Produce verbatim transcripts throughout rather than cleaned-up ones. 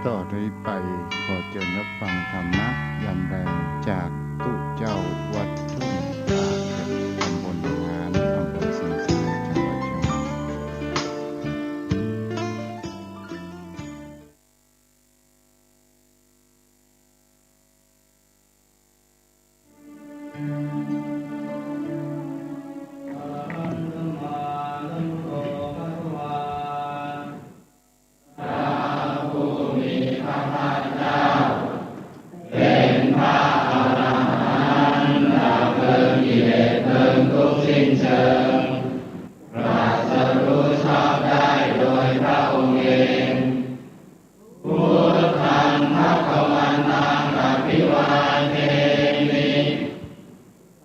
ต่อด้วยไปขอเจิญรับฟังธรรมะยามแลงจากตุ๊เจ้าวัดทุ่งตาเก็บ ตำบลหนองหาน อำเภอเชียงแสน จังหวัดเชียงใหม่ พระผู้มีพระภาคเจ้า เป็นพระอรหันต์ ดับเพลิงกิเลสเพลิงทุกข์สิ้นเชิง ปราศรู้ชอบได้โดยพระองค์เอง Buddhaṃ bhagavantaṃ abhivādemi.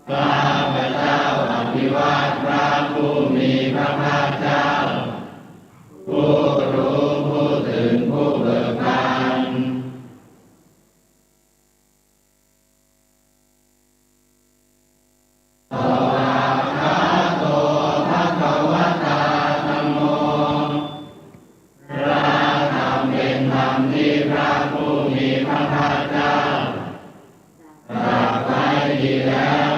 ข้าพเจ้าอภิวาทพระผู้มีพระภาคเจ้า ผู้รู้ผู้ตื่นผู้เบิกบาน Svākkhāto bhagavatā dhammo. พระธรรมเป็นธรรมที่พระผู้มีพระภาคเจ้าตรัสไว้ดีแล้ว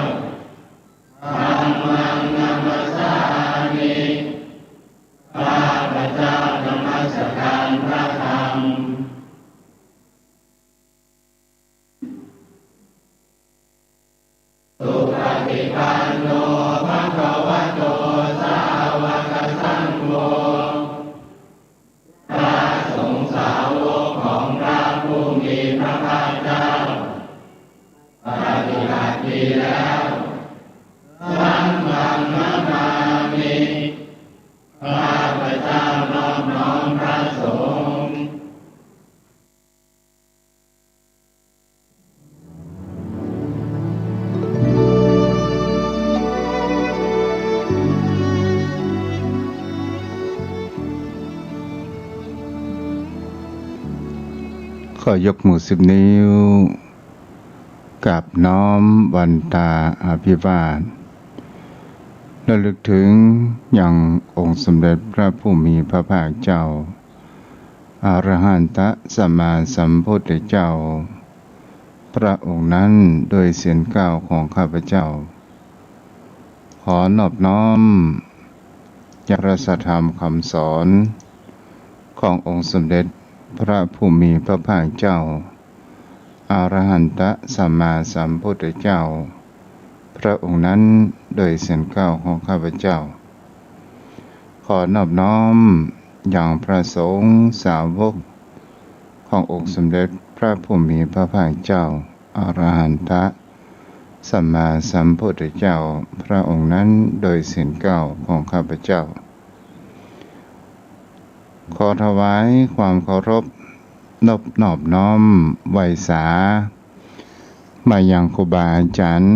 Dhammaṃ namassāmi. ข้าพเจ้านมัสการพระธรรม Supaṭipanno bhagavato sāvakasaṅgho. พระสงฆ์สาวกของพระผู้มีพระภาคเจ้า ปฏิบัติดีแล้ว Saṅghaṃ namāmi. ข้าพเจ้านอบน้อมพระสงฆ์ ขอยกมือสิบนิ้ว กราบน้อมวันตาอภิวาท ระลึกถึงยังองค์สมเด็จพระผู้มีพระภาคเจ้า อรหันตสัมมาสัมพุทธเจ้า พระองค์นั้นด้วยเสียงกล่าวของข้าพเจ้า ขอนอบน้อมยังพระสัทธรรมคำสอนขององค์สมเด็จพระผู้มีพระภาคเจ้า อรหันตสัมมาสัมพุทธเจ้า พระองค์นั้นโดยเสียงกล่าวของข้าพเจ้า ขอนอบน้อมยังพระสงฆ์สาวกขององค์สมเด็จพระผู้มีพระภาคเจ้า อรหันตสัมมาสัมพุทธเจ้า พระองค์นั้นโดยเสียงกล่าวของข้าพเจ้า ขอถวายความเคารพนบนอบน้อมไหว้สา มายังครูบาอาจารย์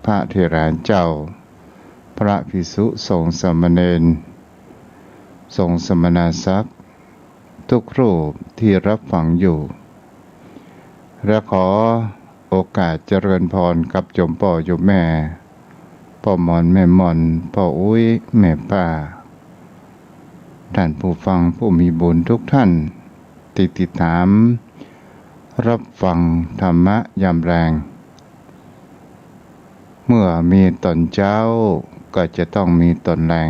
พระเถราเจ้า พระภิกษุสงฆ์สามเณร สงฆ์สมณศักดิ์ ทุกรูปที่รับฟังอยู่ และขอโอกาสเจริญพรกับโยมป้อโยมแม่ ป้อหม่อนแม่หม่อน ป้ออุ๊ยแม่ป้า ท่านผู้ฟังผู้มีบุญทุกท่าน ที่ติดตามรับฟังธรรมะยามแลง เมื่อมีตอนเจ๊าก็จะต้องมีตอนแลง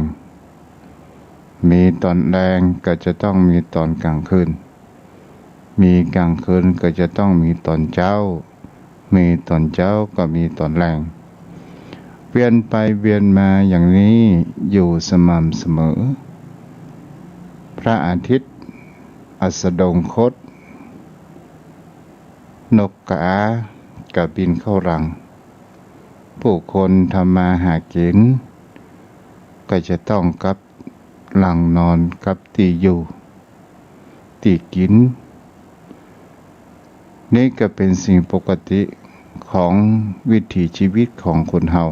มีตอนแลงก็จะต้องมีตอนกลางคืน มีกลางคืนก็จะต้องมีตอนเจ๊า มีตอนเจ๊าก็มีตอนแลง เวียนไปเวียนมาอย่างนี้อยู่สม่ำเสมอ พระอาทิตย์อัสดงคต นกกาก็บินเข้ารัง ผู้คนทำมาหากินก็จะต้องกลับหลังนอน กลับตี้อยู่ตี้กิ๋น นี่ก็เป๋นสิ่งปกติของวิถีชีวิตของคนเฮา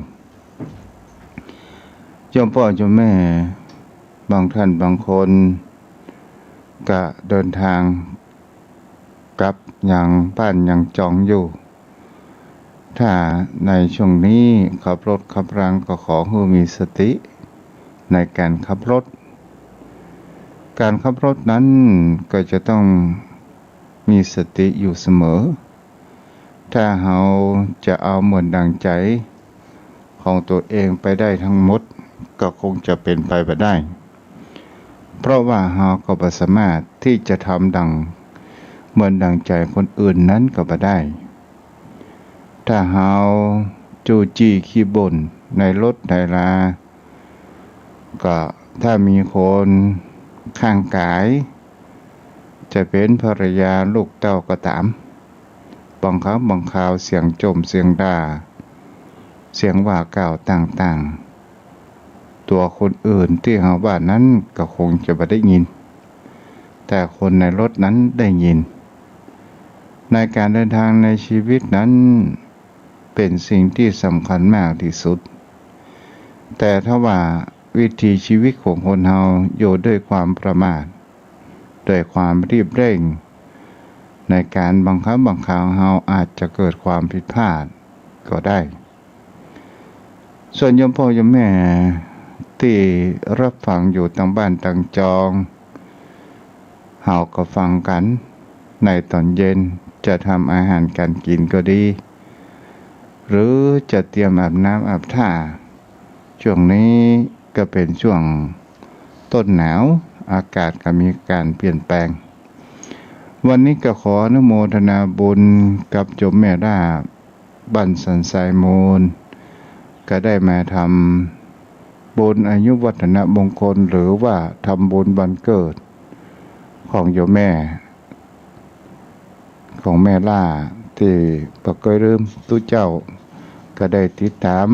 โยมป้อโยมแม่ บางท่านบางคนก็เดินทางกลับยังบ้านยังจองอยู่ ถ้าในช่วงนี้ขับรถขับราก็ขอหื้อมีสติในการขับรถ การขับรถนั้นก็จะต้อง มีสติอยู่เสมอ ถ้าเฮาจะเอาเหมือนดั่งใจ๋ของตั๋วเองไปได้ตังหมด ก็คงจะเป๋นไปบ่ได้ เพราะว่าเฮาก็บ่สามารถตี้จะทำดั่ง เหมือนดั่งใจ๋คนอื่นนั้นก็บ่ได้ ถ้าเฮาจู้จี้ขี้บ่นในรถในรา ก็ถ้ามีคนข้างก๋าย จะเป๋นภรรยาลูกเต้าก็ต๋าม บางครั้งบางคราวเสียงจ่มเสียงด่า เสียงว่ากล่าวต่างๆ ตั๋วคนอื่นตี้เฮาว่านั้นก็คงจะบ่ได้ยิน แต่คนในรถนั้นได้ยิน ในก๋านเดินทางในชีวิตนั้น เป๋นสิ่งตี้สำคัญมากตี้สุด แต่ถ้าว่าวิถีชีวิตของคนเฮาอยู่ด้วยความประมาท ด้วยความรีบเร่ง ในก๋านบางครั้งบางคราวเฮาอาจจะเกิดความผิดพลาดก็ได้ ส่วนโยมป้อโยมแม่ตี้รับฟังอยู่ตังบ้านตังจอง เฮาก็ฟังกั๋นในต๋อนเย็น จะทำอาหารก๋านกิ๋นก็ดี หรือจะเตรียมอาบน้ำอาบท่า ช่วงนี้ก็เป๋นช่วงต้นหนาว อากาศก็มีก๋านเปลี่ยนแปลง วันนี้ก็ขออนุโมทนาบุญกับโยมแม่ล่า บ้านสันทรายมูล ก็ได้มาทำบุญอายุวัฒนมงคล หรือว่าทำบุญวันเกิดของโยมแม่ ของแม่ล่าตี้บ่เกยลืม ตุ๊เจ้าก็ได้ติดต๋าม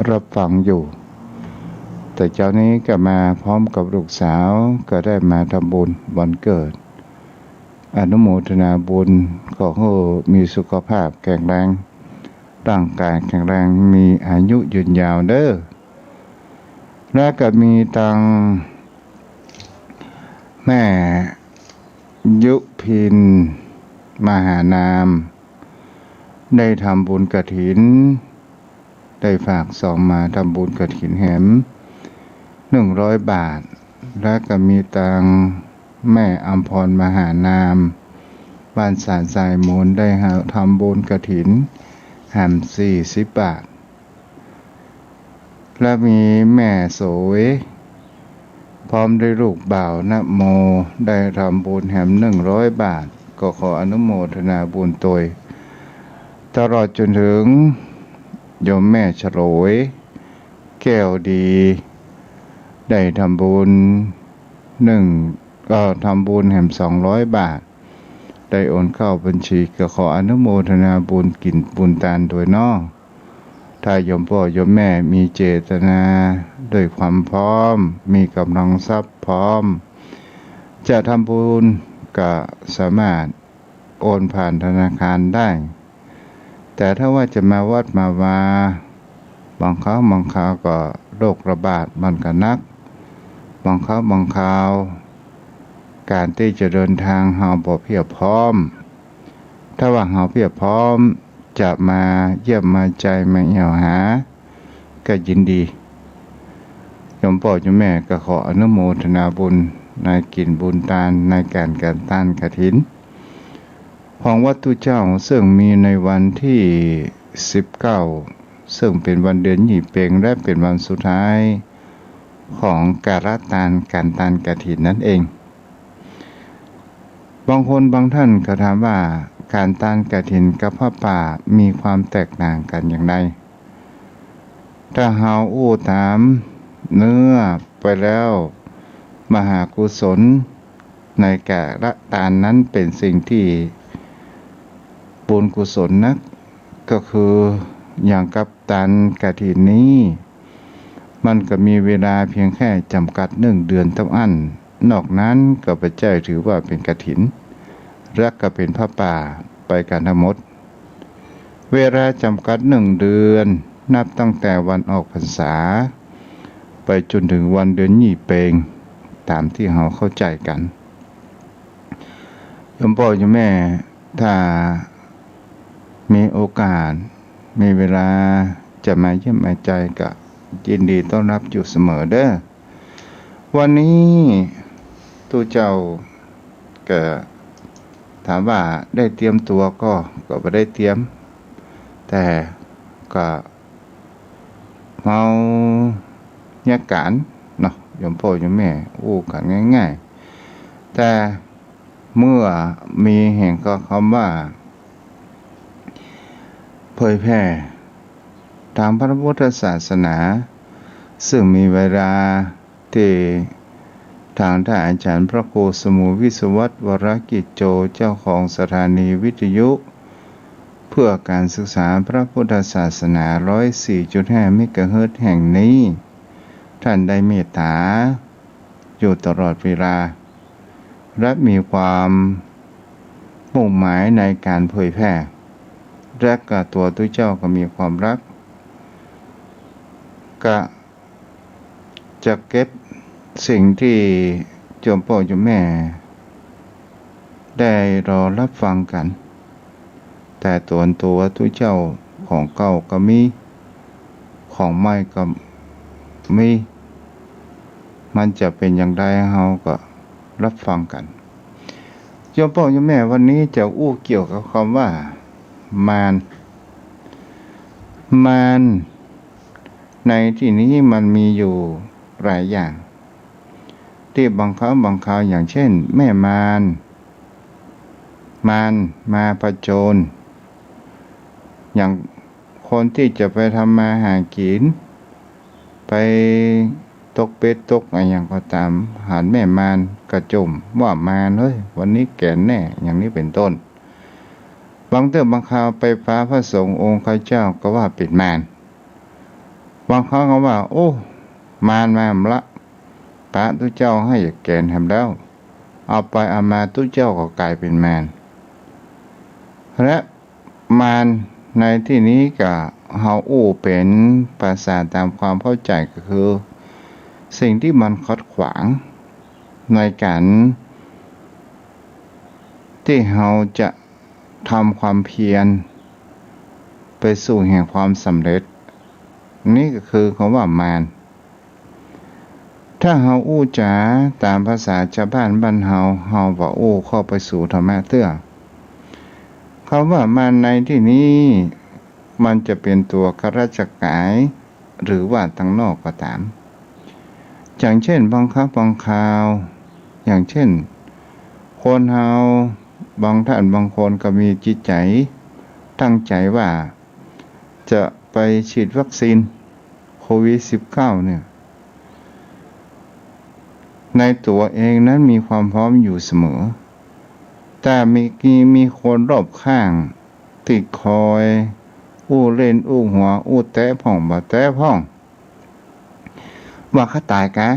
รับฟังอยู่ แต่เจ๊านี้ก็มาพร้อมกับลูกสาว ก็ได้มาทำบุญวันเกิด อนุโมทนาบุญ ขอหื้อมีสุขภาพแข็งแรง ร่างก๋ายแข็งแรง มีอายุยืนยาวเน่อ และก็มีตังแม่ยุพิน มหานาม ได้ทำบุญกฐิน ได้ฝากซองมาทำบุญกฐินแหม หนึ่งร้อยบาท และก็มีตังแม่อำพร มหานาม บ้านสันทรายมูล ได้หา ทำบุญกฐินแหม สี่สิบบาท และมีแม่โสย พร้อมด้วยลูกบ่าวนโม ได้ทำบุญแหม หนึ่งร้อยบาท ก็ขออนุโมทนาบุญตวย ตลอดจ๋นเถิงโยมแม่ฉลวย แก้วดี ได้ทำบุญหนึ่ง เอ่อ ทำบุญแหม สองร้อยบาท ได้โอนเข้าบัญชี ก็ขออนุโมทนาบุญกิ๋นบุญตานตวยเนาะ ถ้าโยมป้อโยมแม่มีเจตนาด้วยความพร้อม มีก๋ำลังทรัพย์พร้อม จะทำบุญก็สามารถโอนผ่านธนาคารได้ แต่ถ้าว่าจะมาวัดมาวา บางครั้งบางคราวก็โรคระบาดมันก็หนัก บางครั้งบางคราว ก๋านตี้จะเดินทางเฮาบ่เพียบพร้อม ถ้าว่าเฮาเพียบพร้อม จะมาเยี่ยมมาใจ๋มาเอี่ยวหา ก็ยินดี โยมป้อโยมแม่ก็ขออนุโมทนาบุญในกิ๋นบุญตาน ในก๋าน ก๋านตานกฐิน ของวัดตุ๊เจ้า ซึ่งมีในวันตี้สิบเก้า ซึ่งเป๋นวันเดือนยี่เปง และเป๋นวันสุดท้ายของก๋านละตาน ก๋านตานกฐินนั้นเอง บางคนบางท่านก็ถามว่า ก๋านตานกฐินกับผ้าป่ามีความแตกต่างกั๋นอย่างไร ถ้าเฮาอู้ต๋ามเนื้อไปแล้ว มหากุศลในก๋านละตานนั้นเป๋นสิ่งตี้บุญกุศลนัก ก็คืออย่างกับตานกฐินนี้ มันก็มีเวลาเพียงแค่จ๋ำกัดหนึ่งเดือนเต้าอั้น นอกนั้นก็บ่ใจ้ถือว่าเป๋นกฐิน และก็เป๋นผ้าป่าไปกั๋นตังหมด เวลาจ๋ำกัดหนึ่งเดือน นับตั้งแต่วันออกพรรษา ไปจ๋นเถิงวันเดือนยี่เปง ต๋ามตี้เฮาเข้าใจ๋กั๋น โยมป้อโยมแม่ ถ้ามีโอกาส มีเวลา จะมาเยี่ยมมาใจ๋ก็ยินดีต้อนรับอยู่เสมอเน่อ วันนี้ตุ๊เจ้าก็ ถามว่าได้เตรียมตั๋วก่อ ก็บ่ได้เตรียม แต่ก็เฮาเยียะก๋านเนาะ โยมป้อโยมแม่ อู้กั๋นง่ายๆ แต่เมื่อมีแหมข้อความว่าเผยแผ่ต๋ามพระพุทธศาสนา ซึ่งมีเวลา ตี้ตางต้านอาจ๋ารย์พระครูสมุทรวิศวัตร วรกิจโจ เจ้าของสถานีวิทยุเพื่อการศึกษาพระพุทธศาสนา ร้อยสี่จุดห้า เมกะเฮิรตซ์แห่งนี้ ต้านได้เมตต๋าอยู่ตลอดเวลา และมีความมุ่งหมายในก๋านเผยแผ่ และก็ตั๋วตุ๊เจ้าก็มีความฮัก ก็ จะเก็บสิ่งตี้โยมป้อโยมแม่ได้รอฮับฟังกั๋น แต่ตั๋ว ตั๋วตุ๊เจ้าของเก่าก็มี ของใหม่ก็มี มันจะเป๋นอย่างใดเฮาก็ฮับฟังกั๋น โยมป้อโยมแม่ วันนี้จะอู้เกี่ยวกับคำว่า มาร มาร ในตี้นี้มันมีอยู่หลายอย่าง ตี้บางครั้งบางคราว อย่างเช่น แม่มาร มารมาผจญ อย่างคนตี้จะไปทำมาหากิ๋น ไปตกเบ็ดตกอะหยังก็ต๋าม หันแม่มารกระจุ่ม ว่ามาร เฮ้ย วันนี้แก๋นแน่ อย่างนี้เป๋นต้น บางเตื้อบางคราวไปปาพระสงฆ์องค์ข้าเจ้าก็ว่าเป๋นมาร บางครั้งก็ว่า โอ้ มารมาละ ปาตุ๊เจ้าหื้อแก๋นแหมแล้ว เอาไปเอามาตุ๊เจ้าก็ก๋ายเป๋นมาร และมารในตี้นี้ก็เฮาอู้เป๋นภาษาต๋ามความเข้าใจ๋ก็คือ สิ่งตี้มันขัดขวางในก๋านตี้เฮาจะทำความเพียรไปสู่แห่งความสำเร็จ นี่ก็คือคำว่ามาร ถ้าเฮาอู้จ๋าต๋ามภาษาจาวบ้านบ้านเฮา เฮาบ่อู้เข้าไปสู่ธรรมะเตื้อ คำว่ามารในตี้นี้ มันจะเป๋นตั๋วข้าราชก๋าย หรือว่าตังนอกก็ต๋าม อย่างเช่น บางครั้งบางคราว อย่างเช่น คนเฮาบางต้านบางคนก็มีจิตใจ๋ตั้งใจ๋ว่า จะไปฉีดวัคซีนโควิดสิบเก้าเนี่ย ในตั๋วเองนั้นมีความพร้อมอยู่เสมอ แต่มี มีคนรอบข้างตี้คอยอู้เล่นอู้หัว อู้แต๊พ่องบ่แต๊พ่อง ว่าเขาต๋ายกา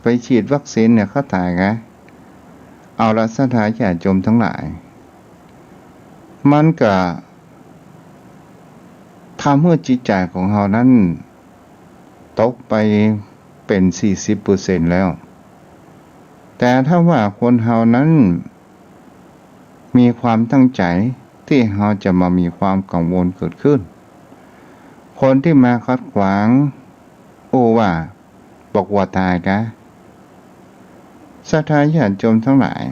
ไปฉีดวัคซีนเนี่ยเขาต๋ายกา เอาละศรัทธาญาติโยมตังหลาย มันก็ทำหื้อจิตใจ๋ของเฮานั้นตกไปเป๋นสี่สิบเปอร์เซ็นต์แล้ว แต่ถ้าว่าคนเฮานั้นมีความตั้งใจ๋ตี้เฮาจะบ่มีความกังวลเกิดขึ้น คนตี้มาขัดขวาง อู้ว่าบ่กั๋วต๋ายกา ศรัทธาญาติโยมตังหลาย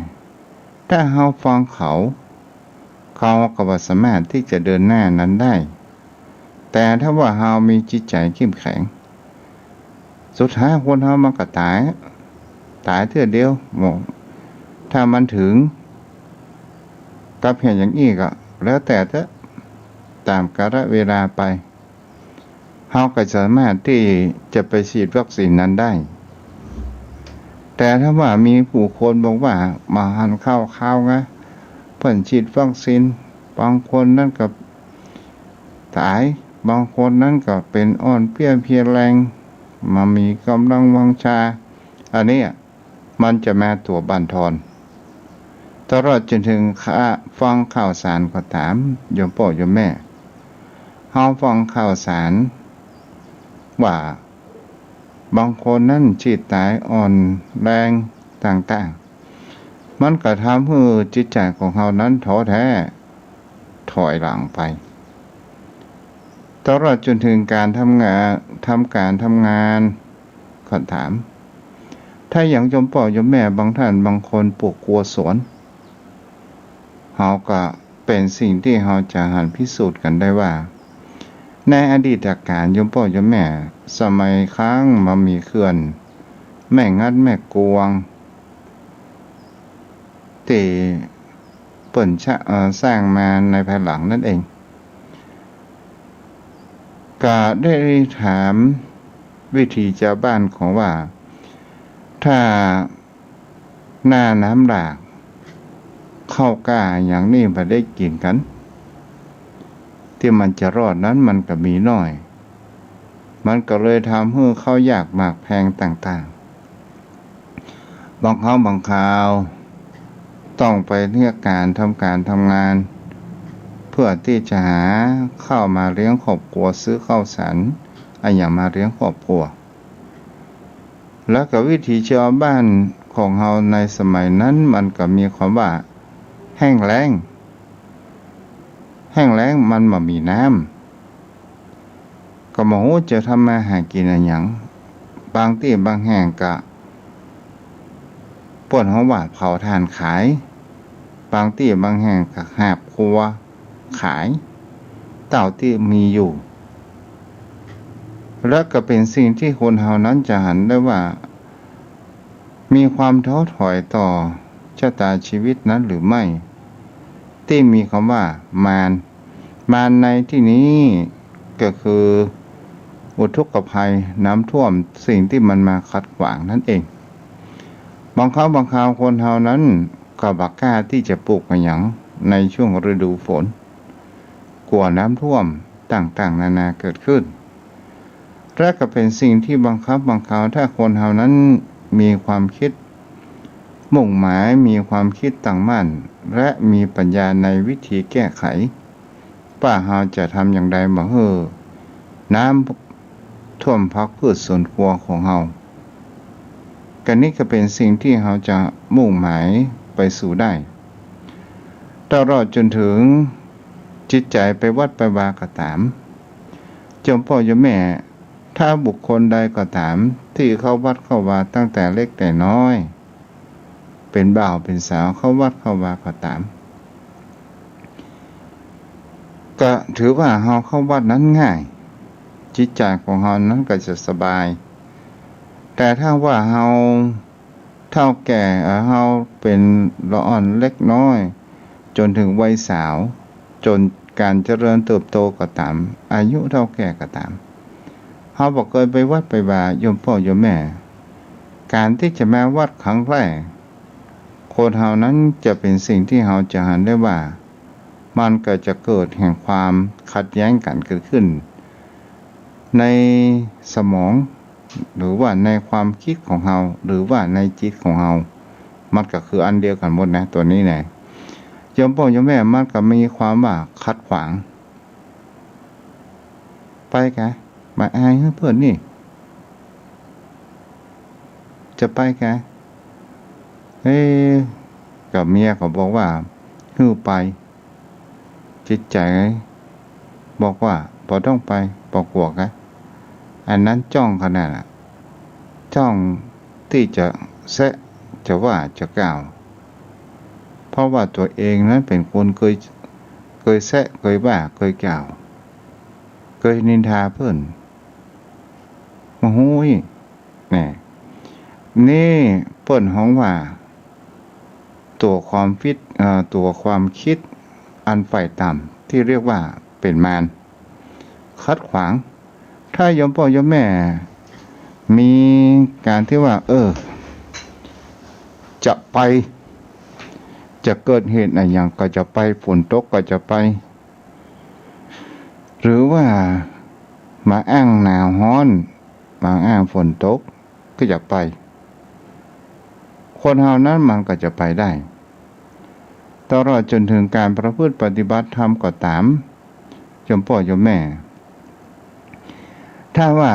ถ้าเฮาฟังเขา เขาก็บ่สามารถตี้จะเดินหน้านั้นได้ แต่ถ้าว่าเฮามีจิตใจ๋เข้มแข็ง สุดท้ายคนเฮามันก็ต๋าย ต๋ายเตื้อเดียว บ่ ถ้ามันเถิงกับเหตุอย่างอี้ก็แล้วแต่เต๊อะ ต๋ามกาลเวลาไป เฮาก็สามารถตี้จะไปฉีดวัคซีนนั้นได้ แต่ถ้าว่ามีผู้คนบอกว่าบ่หันเข้าคาวไง เปิ้นฉีดวัคซีน บางคนนั้นก็ต๋าย บางคนนั้นก็เป๋นอ่อนเปี้ยเพลียแรง บ่มีก๋ำลังวังชา อันเนี้ย มันจะมาตั๋วบั่นทอน ตลอดจ๋นเถิงข่า ฟังข่าวสารก็ต๋าม โยมป้อโยมแม่ เฮาฟังข่าวสารว่าบางคนนั้นชีวิตต๋ายอ่อนแรงต่างๆ มันก็ทำหื้อจิตใจ๋ของเฮานั้นท้อแท้ ถอยหลังไป ตลอดจ๋นเถิงก๋านทำงาน ทำก๋านทำงาน ข้อถาม ถ้าอย่างโยมป้อโยมแม่บางต้านบางคนปลูกครัวสวน เฮาก็เป๋นสิ่งตี้เฮาจะหันพิสูจน์กั๋นได้ว่า ในอดีตกาลโยมป้อโยมแม่ สมัยครั้งบ่มีเขื่อนแม่งัดแม่กวง ตี้เปิ้นชะ เอ่อ สร้างมาในภายหลังนั้นเอง ก็ได้ถามวิถีจาวบ้านของว่า ถ้าหน้าน้ำหลาก ข้าวก้าอย่างนี้บ่ได้กิ๋นกั๋น ตี้มันจะรอดนั้นมันก็มีน้อย มันก็เลยทำหื้อข้าวยากหมากแพงต่างๆ บางครั้งบางคราวต้องไปเรียกก๋านทำก๋านทำงาน เพื่อตี้จะหาข้าวมาเลี้ยงครอบครัว ซื้อข้าวสารอะหยังมาเลี้ยงครอบครัว แล้วก็วิถีชาวบ้านของเฮาในสมัยนั้นมันก็มีความว่าแห้งแล้ง แห้งแล้งมันบ่มีน้ำ ก็บ่ฮู้จะทำมาหากิ๋นอะหยัง บางตี้บางแห่งก็เปิ้นฮ้องว่าเผาถ่านขาย บางตี้บางแห่งก็หาบครัวขาย เต้าตี้มีอยู่ และก็เป๋นสิ่งตี้คนเฮานั้นจะหันได้ว่า มีความท้อถอยต่อชะตาชีวิตนั้นหรือไม่ ตี้มีคำว่ามาร มารในตี้นี้ก็คืออุทกภัย น้ำท่วม สิ่งตี้มันมาขัดขวางนั้นเอง บางครั้งบางคราวคนเฮานั้นก็บ่กล้าตี้จะปลูกอะหยังในช่วงฤดูฝน กั๋วน้ำท่วมต่างๆ นานาเกิดขึ้น และก็เป๋นสิ่งตี้บางครั้งบางคราว ถ้าคนเฮานั้นมีความคิดมุ่งหมาย มีความคิดตั้งมั่น และมีปัญญาในวิธีแก้ไข ว่าเฮาจะทำอย่างใดบ่หื้อน้ำท่วมผักพืชสวนครัวของเฮา ก็นี้ก็เป๋นสิ่งตี้เฮาจะมุ่งหมายไปสู่ได้ ตลอดจ๋นเถิงจิตใจ๋ไปวัดไปวาก็ต๋าม โยมป้อโยมแม่ ถ้าบุคคลใดก็ต๋าม ตี้เข้าวัดเข้าวาตั้งแต่เล็กแต่น้อย เป๋นบ่าวเป๋นสาวเข้าวัดเข้าวาก็ต๋าม ก็ถือว่าเฮาเข้าวัดนั้นง่าย จิตใจ๋ของเฮานั้นก็จะสบาย แต่ถ้าว่าเฮาเฒ่าแก่ เอ่อ เฮาเป๋นละอ่อนเล็กน้อย จ๋นเถิงวัยสาว จ๋นก๋านเจริญเติบโตก็ต๋าม อายุเฒ่าแก่ก็ต๋าม เฮาบ่เกยไปวัดไปวา โยมป้อโยมแม่ ก๋านตี้จะมาวัดครั้งแรก คนเฮานั้นจะเป๋นสิ่งตี้เฮาจะหันได้ว่า มันก็จะเกิดแห่งความขัดแย้งกั๋นเกิดขึ้น ในสมอง หรือว่าในความคิดของเฮา หรือว่าในจิตของเฮา มันก็คืออันเดียวกั๋นหมดนะ ตั๋วนี้นะ โยมป้อโยมแม่ มันก็มีความว่าขัดขวาง ไปกะ บ่อายหื้อเปิ้นนี่ จะไปกะ เอ๊ะ ก็เมียก็บอกว่าหื้อไป จิตใจ๋บอกว่าบ่ต้องไป บ่กั๋วกะ อันนั้นจ้องขนาดน่ะ จ้องตี้จะแซะ จะว่า จะกล่าว เพราะว่าตั๋วเองนั้นเป๋นคนเกย เกยแซะ เกยว่า เกยกล่าว เกยนินทาเปิ้น บ่ฮู้อี้ แน่ นี่เปิ้นฮ้องว่า ตั๋วความคิด เอ่อ ตั๋วความคิดอันฝ่ายต่ำตี้เรียกว่าเป๋นมาร ขัดขวาง ถ้าโยมป้อโยมแม่ มีก๋านตี้ว่า เออ จะไป จะเกิดเหตุอะหยังก็จะไป ฝนตกก็จะไป หรือว่าบ่าอ้างหนาวฮ้อน บ่าอ้างฝนตก ก็จะไป คนเฮานั้นมันก็จะไปได้ ตลอดจ๋นเถิงก๋านประพฤติปฏิบัติธรรมก็ต๋าม โยมป้อโยมแม่ ถ้าว่า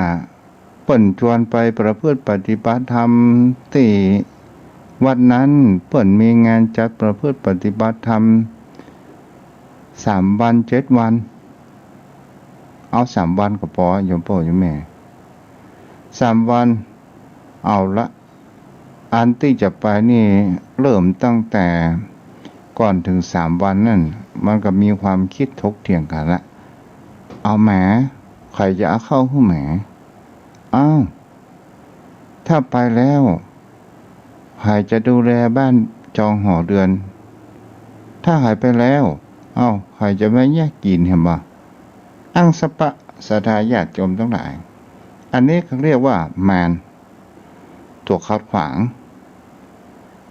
เปิ้นจวนไปประพฤติปฏิบัติธรรมตี้วัดนั้น เปิ้นมีงานจัดประพฤติปฏิบัติธรรมสามวันเจ็ดวัน เอาสามวันก็ปอ โยมป้อโยมแม่ สามวัน เอาละ อันตี้จะไปนี่เริ่มตั้งแต่ ก่อนเถิงสามวันนั้น มันก็มีความกึ๊ดถกเถียงกั๋นละ เอาแหม ใผจะเอาเข้าหื้อแหม อ้าว ถ้าไปแล้ว ใผจะดูแลบ้านจองหอเรือน ถ้าใผไปแล้ว เอ้า ใผจะมาแยกกิ๋นแหมบ่ อั้งสะปะ ศรัทธาญาติโยมตังหลาย อันนี้เขาเรียกว่ามาร ตั๋วขัดขวาง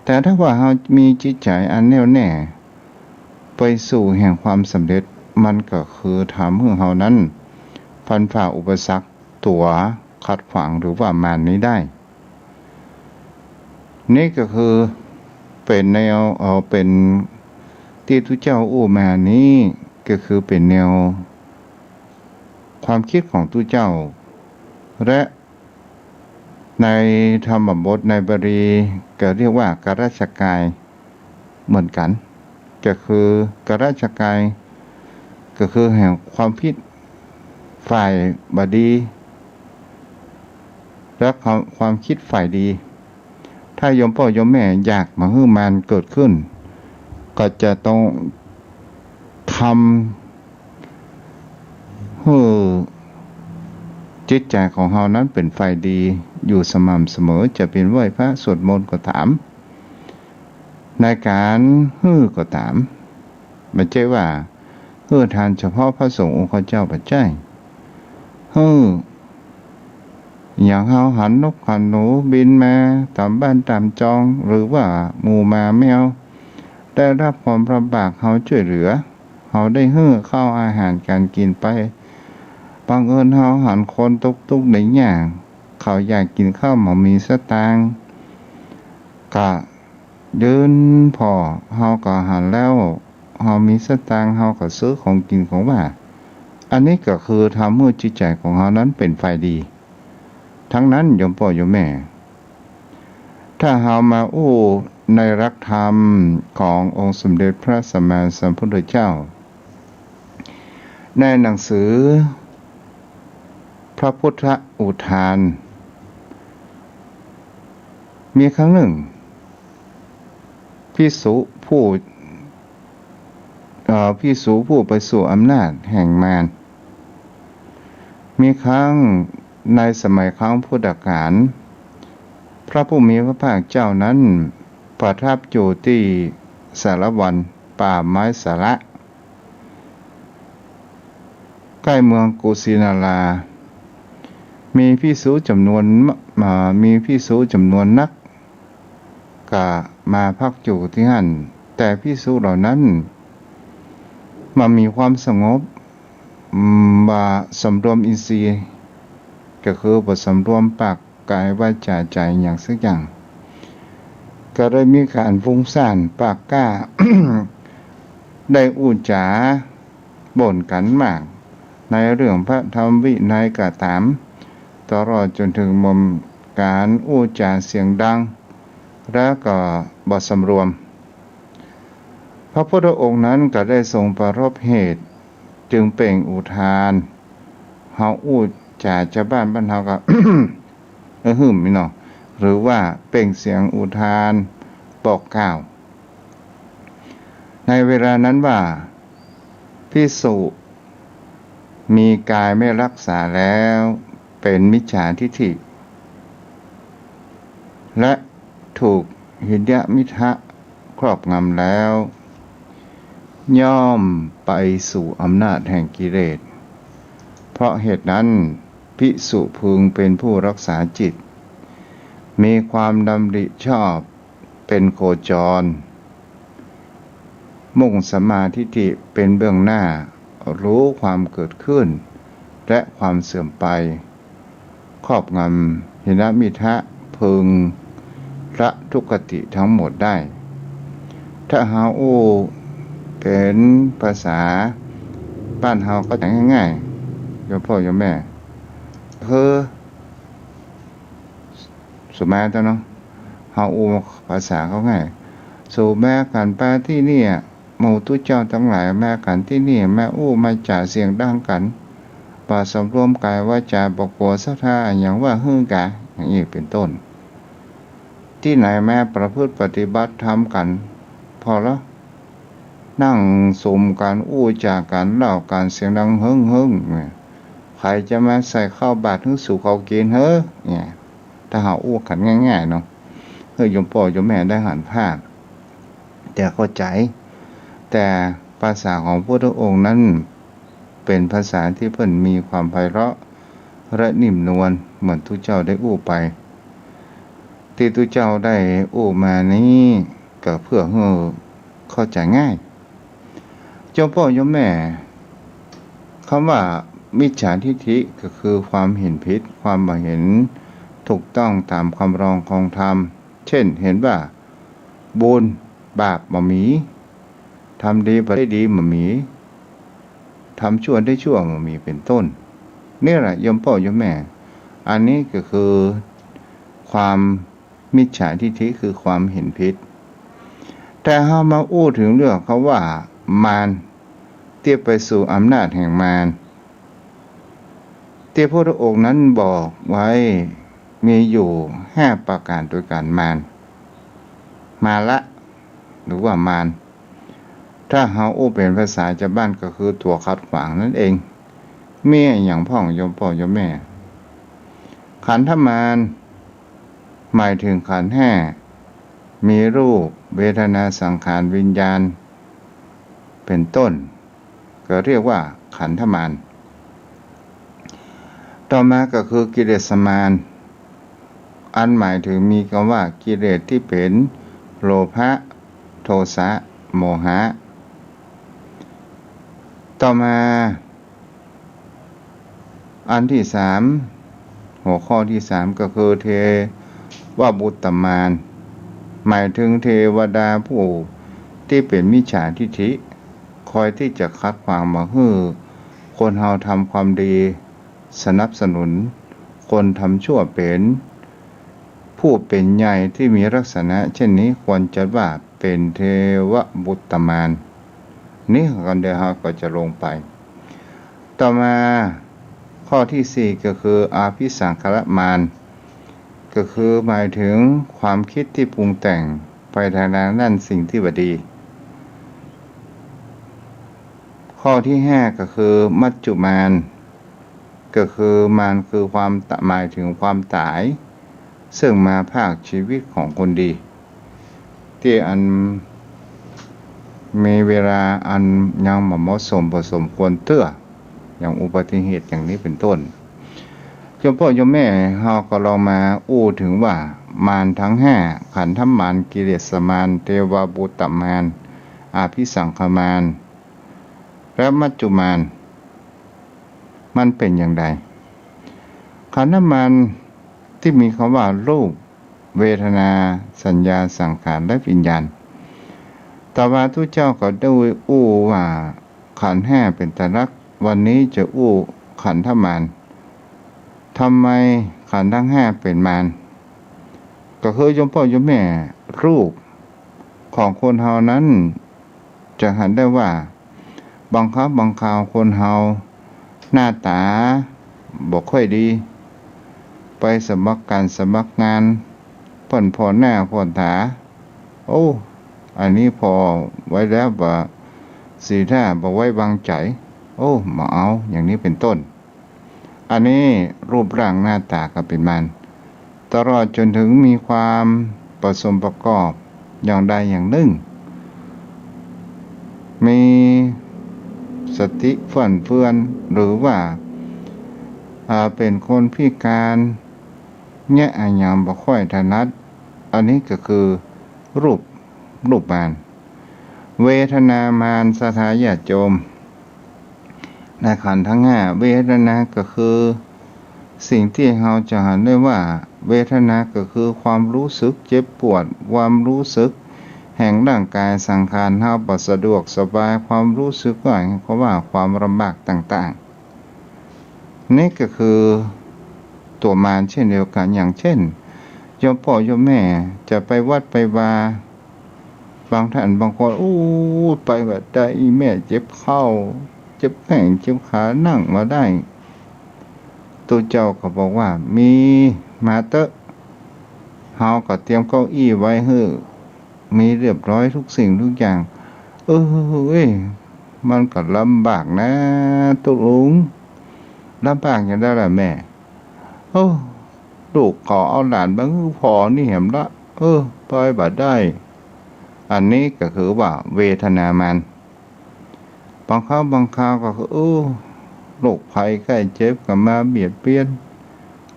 แต่ถ้าว่าเฮามีจิตใจ๋อันแน่วแน่ ไปสู่แห่งความสำเร็จ มันก็คือทำหื้อเฮานั้น ฟันฝ่าอุปสรรคตั๋วขัดขวางหรือว่ามารนี้ได้ นี่ก็คือเป๋นแนว เอ่อ เป๋นตี้ตุ๊เจ้าอู้มานี้ ก็คือเป๋นแนวความกึ๊ดของตุ๊เจ้า และในธรรมบทในบาลีก็เรียกว่ากรัชกายเหมือนกั๋น ก็คือกรัชกาย ก็คือแห่งความกึ๊ดฝ่ายบ่ดี และความ ความกึ๊ดฝ่ายดี ถ้าโยมป้อโยมแม่อยากบ่หื้อมารเกิดขึ้น ก็จะต้องทำหื้อจิตใจ๋ของเฮานั้นเป๋นฝ่ายดีอยู่สม่ำเสมอ จะเป๋นไหว้พระสวดมนต์ก็ต๋าม ในก๋านหื้อก็ต๋าม บ่ใจ้ว่าหื้อทานเฉพาะพระสงฆ์องค์ข้าเจ้าบ่ใจ้ หื้อ อย่างเฮาหันนกหันหนูบินมาต๋ามบ้านต๋ามจอง หรือว่าหมูหมาแมวได้ฮับความลำบาก เฮาจ้วยเหลือ เฮาได้หื้อข้าวอาหารก๋านกิ๋นไป บังเอิญเฮาหันคนตกตุ๊กข์ได้ยาก เขาอยากกิ๋นข้าวบ่มีสตางค์ ก็ ยื่นผ่อ เฮาก็หันแล้ว เฮามีสตางค์ เฮาก็ซื้อของกิ๋นของว่า อันนี้ก็คือทำหื้อจิตใจ๋ของเฮานั้นเป๋นฝ่ายดี ทั้งนั้นโยมป้อโยมแม่ ถ้าเฮามาอู้ในหลักธรรมขององค์สมเด็จพระสัมมาสัมพุทธเจ้า ในหนังสือพระพุทธอุทาน มีครั้งหนึ่ง ภิกษุผู้ เอ่อ ภิกษุผู้ไปสู่อำนาจแห่งมาร มีครั้งในสมัยครั้งพุทธกาล พระผู้มีพระภาคเจ้านั้นประทับอยู่ตี้สาละวัน ป่าไม้สาละ ใกล้เมืองกุสินารา มีภิกษุจ๋ำนวนมะ- อ่า มีภิกษุจ๋ำนวนนัก ก็มาพักอยู่ตี้หั้น แต่ภิกษุเหล่านั้นบ่มีความสงบ อืม บ่สำรวมอินทรีย์ ก็คือบ่สำรวมปาก กายวาจาใจ๋อย่างสักอย่าง ก็ได้มีก๋านฟุ้งซ่านปากกล้า ได้อู้จ๋าบ่นกั๋นมาก ในเรื่องพระธรรมวินัยก็ต๋าม ตลอดจ๋นเถิงมนต์ก๋านอู้จ๋าเสียงดัง แล้วก็บ่สำรวม พระพุทธองค์นั้นก็ได้ทรงปรารภเหตุ จึงเปล่งอุทาน เฮาอู้จ๋าจาวบ้านบ้านเฮาก็ อื้อหืมนี่เนาะ หรือว่าเปล่งเสียงอุทานบอกกล่าว ในเวลานั้นว่า ภิกษุมีกายไม่รักษาแล้ว เป๋นมิจฉาทิฏฐิ และถูกหินยมิทธะครอบงำแล้ว ย่อมไปสู่อำนาจแห่งกิเลส เพราะเหตุนั้น ภิกษุพึงเป็นผู้รักษาจิต มีความดำริชอบเป็นโคจร มุ่งสัมมาทิฏฐิเป็นเบื้องหน้า รู้ความเกิดขึ้น และความเสื่อมไป ครอบงำหินยมิทธะ พึงละทุกขติทั้งหมดได้ ถ้าเฮาอู้เป๋นภาษาบ้านเฮาก็จะง่ายๆ โยมป้อโยมแม่ คือ สุมาเจ้าเนาะ เฮาอู้ภาษาเขาง่าย สุมากั๋นปาตี้เนี่ย หมู่ตุ๊เจ้าตังหลายมากั๋นตี้เนี่ย มาอู้มาจ๋าเสียงดังกั๋น บ่สำรวมกายวาจา บ่กั๋วศรัทธาอะหยังว่าหื้อกา อย่างอี้เป๋นต้น ตี้ไหนมาประพฤติปฏิบัติธรรมกั๋น ผ่อละ นั่งสุมกั๋นอู้จ๋ากั๋นเล่ากั๋นเสียงดังเฮิ้งๆ เนี่ย ใผจะมาใส่ข้าวบาตรหื้อสูเขากิ๋นเหอะ เนี่ย ถ้าเฮาอู้กั๋นง่ายๆ เนาะ หื้อโยมป้อโยมแม่ได้หันภาพ แต่เข้าใจ๋ แต่ภาษาของพระพุทธองค์นั้น เป๋นภาษาตี้เปิ้นมีความไพเราะและนิ่มนวล เหมือนตุ๊เจ้าได้อู้ไป ตี้ตุ๊เจ้าได้อู้มานี้ก็เปื้อหื้อเข้าใจ๋ง่าย โยมป้อโยมแม่ กำว่ามิจฉาทิฏฐิก็คือความเห็นผิด ความบ่เห็นถูกต้องต๋ามคำรองคองธรรม เช่น เห็นว่าบุญบาปบ่มี ทำดีบ่ได้ดีบ่มี ทำชั่วได้ชั่วบ่มี เป๋นต้น นี่แหละโยมป้อโยมแม่ อันนี้ก็คือความมิจฉาทิฏฐิ คือความเห็นผิด แต่เฮามาอู้เถิงเรื่องกำว่ามาร เตียบไปสู่อำนาจแห่งมาร ตี้พระพุทธองค์นั้นบอกไว้มีอยู่ห้าประก๋านตวยกั๋น มาร มาระ หรือว่ามาร ถ้าเฮาอู้เป๋นภาษาจาวบ้านก็คือตั๋วขัดขวางนั้นเอง มีอะหยังพ่องโยมป้อโยมแม่ ขันธมาร หมายเถิงขันธ์ห้า มีรูป เวทนา สังขาร วิญญาณ เป๋นต้น ก็เรียกว่าขันธมาร ต่อมาก็คือกิเลสมาร อันหมายเถิงมีกำว่ากิเลสตี้เป๋นโลภะ โทสะ โมหะ ต่อมา อันตี้สาม หัวข้อตี้สามก็คือเทวบุตตมาร หมายเถิงเทวดาผู้ตี้เป๋นมิจฉาทิฏฐิ คอยตี้จะขัดขวางบ่หื้อคนเฮาทำความดี สนับสนุนคนทำชั่ว เป๋นผู้เป๋นใหญ่ตี้มีลักษณะเช่นนี้ ควรจัดว่าเป๋นเทวบุตตมาร นี่กันเดี๋ยวเฮาก็จะลงไป ต่อมาข้อตี้สี่ก็คืออภิสังขารมาร ก็คือหมายเถิงความกึ๊ดตี้ปรุงแต่งไปตางด้านสิ่งตี้บ่ดี ข้อตี้ห้าก็คือมัจจุมาร ก็คือมารคือความตะ- หมายเถิงความต๋าย เซิ่งมาพรากชีวิตของคนดี ตี้อันมีเวลาอันยังบ่เหมาะสม บ่สมควรเตื้อ อย่างอุบัติเหตุอย่างนี้เป๋นต้น โยมป้อโยมแม่ เฮาก็ลองมาอู้เถิงว่ามารตังห้า ขันธมาร กิเลสมาร เทวบุตตมาร อภิสังขารมาร และมัจจุมาร มันเป๋นอย่างใด ขันธมารตี้มีกำว่ารูป เวทนา สัญญา สังขาร และวิญญาณ แต่ว่าตุ๊เจ้าก็ได้อู้ว่าขันธ์ห้าเป๋นตาหลัก วันนี้จะอู้ขันธมาร ทำไมขันธ์ตังห้าเป๋นมาร ก็คือโยมป้อโยมแม่ รูปของคนเฮานั้น จะหันได้ว่า บางครั้งบางคราวคนเฮาหน้าต๋าบ่ค่อยดี ไปสมัครงานสมัครงาน เปิ้นผ่อหน้าผ่อต๋า โอ้ อันนี้ผ่อไว้แล้วบ่ สีหน้าบ่ไว้วางใจ๋ โอ้ บ่เอา อย่างนี้เป๋นต้น อันนี้รูปร่างหน้าต๋าก็เป๋นมาร ตลอดจ๋นเถิงมีความผสมประกอบอย่างใดอย่างนึ่ง มีสติฟั่นเฟือน หรือว่า อ่า เป๋นคนพิการ เยียะอะหยังบ่ค่อยถนัด อันนี้ก็คือรูป รูปมาร เวทนามาร ศรัทธาญาติโยม ในขันธ์ตังห้า เวทนาก็คือสิ่งตี้เฮาจะหันได้ว่า เวทนาก็คือความรู้สึกเจ็บปวด ความรู้สึกแห่งร่างก๋ายสังขารเฮาบ่สะดวกสบาย ความรู้สึกว่า เขาว่าความลำบากต่างๆ นี่ก็คือตั๋วมารเช่นเดียวกั๋น อย่างเช่น โยมป้อโยมแม่จะไปวัดไปวา บางท่านบางคน อู้ ไปบ่ได้ อีแม่เจ็บเข่า เจ็บแข้ง เจ็บขา นั่งบ่ได้ ตุ๊เจ้าก็บอกว่า มี มาเต๊อะ เฮาก็เตรียมเก้าอี้ไว้หื้อ มีเรียบร้อยทุกสิ่งทุกอย่าง เออ เอ้ย มันก็ลำบากนะตุ๊ลุง ลำบากอย่างใดล่ะแม่ โอ้ ลูกก็เอาหลานมาหื้อพ่อนี่แหมละ เออ ไปบ่ได้ อันนี้ก็คือว่าเวทนามาร บางครั้งบางคราวก็คือ โอ้ โรคภัยไข้เจ็บก็มาเบียดเบียน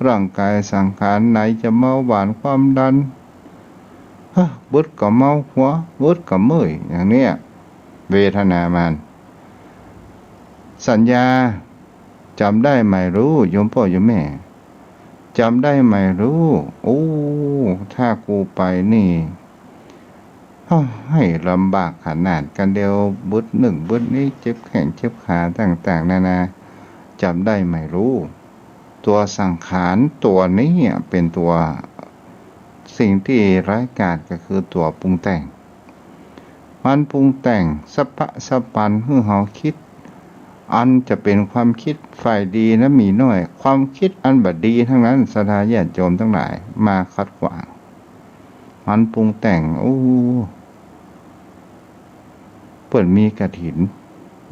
ร่างกายสังขาร ไหนจะเบาหวานความดัน ฮะ บึดก็เมาหัว บึดก็เมื่อย อย่างเนี้ย เวทนามาร สัญญา จ๋ำได้ไหมลูก โยมป้อโยมแม่ จ๋ำได้ไหมลูก โอ้ ถ้ากูไปนี่ เฮ้ย ลำบากขนาด กั๋นเดียวบึดนึ่งบึดนี้ เจ็บแข้งเจ็บขาต่างๆ นานา จ๋ำได้ไหมลูก ตัวสังขารตัวนี้เป๋นตัว สิ่งตี้ร้ายกาจก็คือตั๋วปรุงแต่ง มันปรุงแต่งสะปะสะปันหื้อเฮากึ๊ด อันจะเป๋นความกึ๊ดฝ่ายดีนั้นมีน้อย ความกึ๊ดอันบ่ดีตังนั้น ศรัทธาญาติโยมตังหลาย มาขัดขวาง มันปรุงแต่ง โอ้ เปิ้นมีกฐิน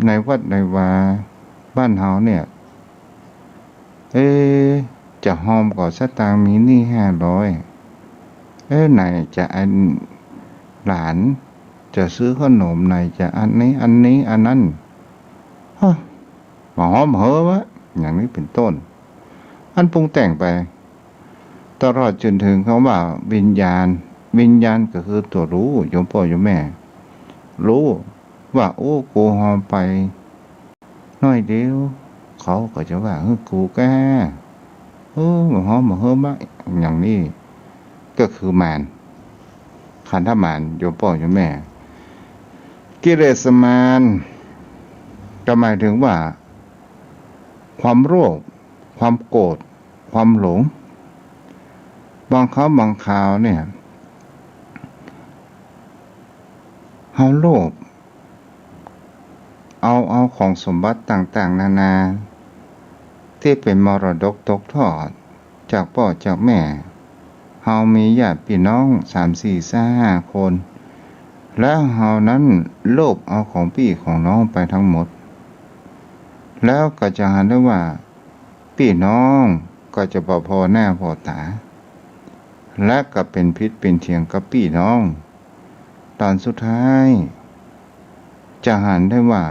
ในวัดในวาบ้านเฮาเนี่ย เอ๊ะ จะฮอมก็สตางค์มีหนี้ห้าร้อย เอ๊ะ ไหนจะอันหลานจะซื้อขนม ไหนจะอันนี้ อันนี้ อันนั้น ฮะ บ่ฮอมบ่เหิมวะ อย่างนี้เป๋นต้น อันปรุงแต่งไป ตลอดจ๋นเถิงกำว่าวิญญาณ วิญญาณก็คือตั๋วฮู้ โยมป้อโยมแม่ ฮู้ว่า โอ้ กูฮอมไป น้อยเดียว เขาก็จะว่าหื้อกูแก่ เออ บ่ฮอมบ่เหิมวะ อย่างนี้ ก็คือมาร ขันธมาร โยมป้อโยมแม่ กิเลสมาร ก็หมายเถิงว่า ความโลภ ความโกรธ ความหลง บางครั้งบางคราวเนี่ย เฮาโลภ เอา เอาของสมบัติต่างๆ นานา ตี้เป๋นมรดกตกทอดจากป้อจากแม่ เฮามีญาติปี้น้องสามสี่ห้าคน แล้วเฮานั้นโลภเอาของปี้ของน้องไปตังหมด แล้วก็จะหันได้ว่า ปี้น้องก็จะบ่ผ่อหน้าผ่อต๋า และก็เป๋นผิดเป๋นเถียงกับปี้น้อง ต๋อนสุดท้าย จะหันได้ว่า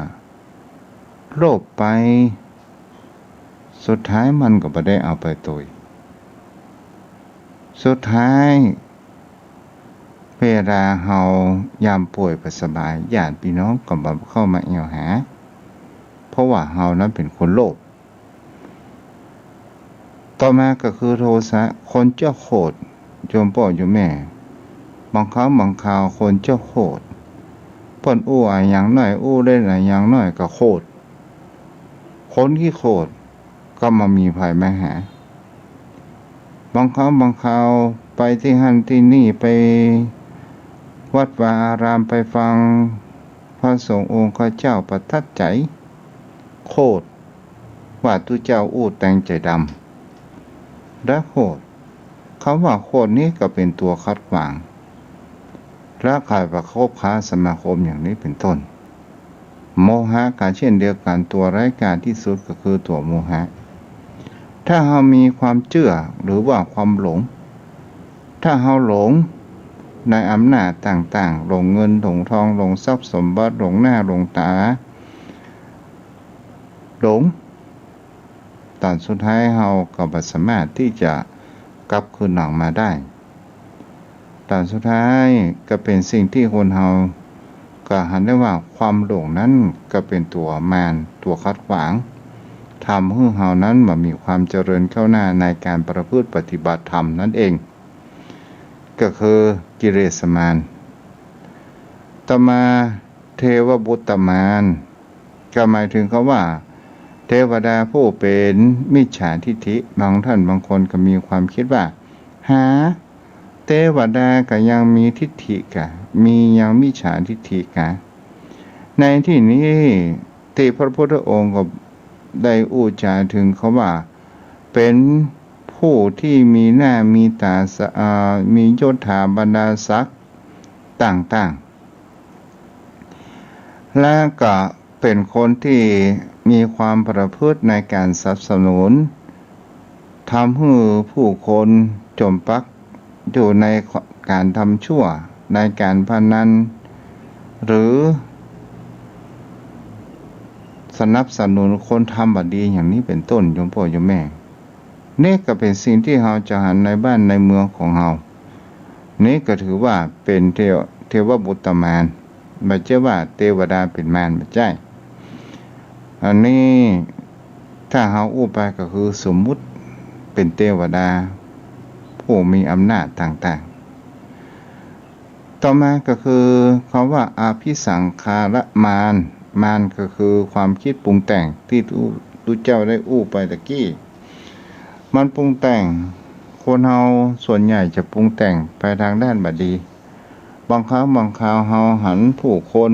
โลภไป สุดท้ายมันก็บ่ได้เอาไปตวย สุดท้าย เวลาเฮายามป่วยบ่สบาย ญาติปี้น้องก็บ่เข้ามาแอ่วหา เพราะว่าเฮานั้นเป๋นคนโลภ ต่อมาก็คือโทสะ คนเจ้าโขด โยมป้อโยมแม่ บางครั้งบางคราวคนเจ้าโขด เปิ้นอู้อะหยังน้อย อู้เล่นอะหยังน้อยก็โขด คนขี้โขดก็มามีภัยมาหา บางครั้งบางคราวไปตี้หั้นตี้นี่ ไปวัดวาอาราม ไปฟังพระสงฆ์องค์ข้าเจ้าประทับใจ๋ โขด ว่าตุ๊เจ้าอู้แตงใจ๋ดำ และโขด กำว่าโขดนี้ก็เป๋นตั๋วขัดขวาง และใค่ประคบค้าสมาคมอย่างนี้เป๋นต้น โมหะก็เช่นเดียวกั๋น ตั๋วร้ายกาจตี้สุดก็คือตั๋วโมหะ ถ้าเฮามีความเจื้อหรือว่าความหลง ถ้าเฮาหลงในอำนาจต่างๆ หลงเงิน หลงทอง หลงทรัพย์สมบัติ หลงหน้าหลงต๋า หลง ต๋อนสุดท้ายเฮาก็บ่สามารถตี้จะกลับคืนหลังมาได้ ต๋อนสุดท้ายก็เป๋นสิ่งตี้คนเฮาก็หันได้ว่าความหลงนั้นก็เป๋นตั๋วมาร ตั๋วขัดขวาง ทำหื้อเฮานั้นบ่มีความเจริญก้าวหน้าในก๋านประพฤติปฏิบัติธรรมนั้นเอง ก็คือกิเลสมาร ต่อมา เทวบุตรมาร ก็หมายเถิงกำว่า เทวดาผู้เป๋นมิจฉาทิฏฐิ บางท่านบางคนก็มีความกึ๊ดว่า หา เทวดาก็ยังมีทิฏฐิกา มียังมิจฉาทิฏฐิกา ในตี้นี้ตี้พระพุทธองค์ก็ได้อู้จ๋าเถิงกำว่า เป๋นผู้ตี้มีหน้ามีต๋าสะ อ่า มียศถาบรรดาศักดิ์ต่างๆ และก็เป๋นคนตี้มีความประพฤติในก๋านสนับสนุน ทำหื้อผู้คนจ๋มปักอยู่ในก๋านทำชั่ว ในก๋านพนัน หรือสนับสนุนคนทำบ่ดีอย่างนี้เป๋นต้น โยมป้อโยมแม่ นี่ก็เป๋นสิ่งตี้เฮาจะหันในบ้านในเมืองของเฮา นี่ก็ถือว่าเป๋นเทว- เทวบุตรมาร บ่ใจ้ว่าเตวดาเป๋นมาร บ่ใจ้ อันนี้ถ้าเฮาอู้ไปก็คือสมมุติเป๋นเตวดาผู้มีอำนาจต่างๆ ต่อมาก็คือคำว่าอภิสังขารมาร มารก็คือความคิดปรุงแต่งตี้ตุ๊- ตุ๊เจ้าได้อู้ไปตะกี้ มันปรุงแต่ง คนเฮาส่วนใหญ่จะปรุงแต่งไปตางด้านบ่ดี บางครั้งบางคราวเฮาหันผู้คน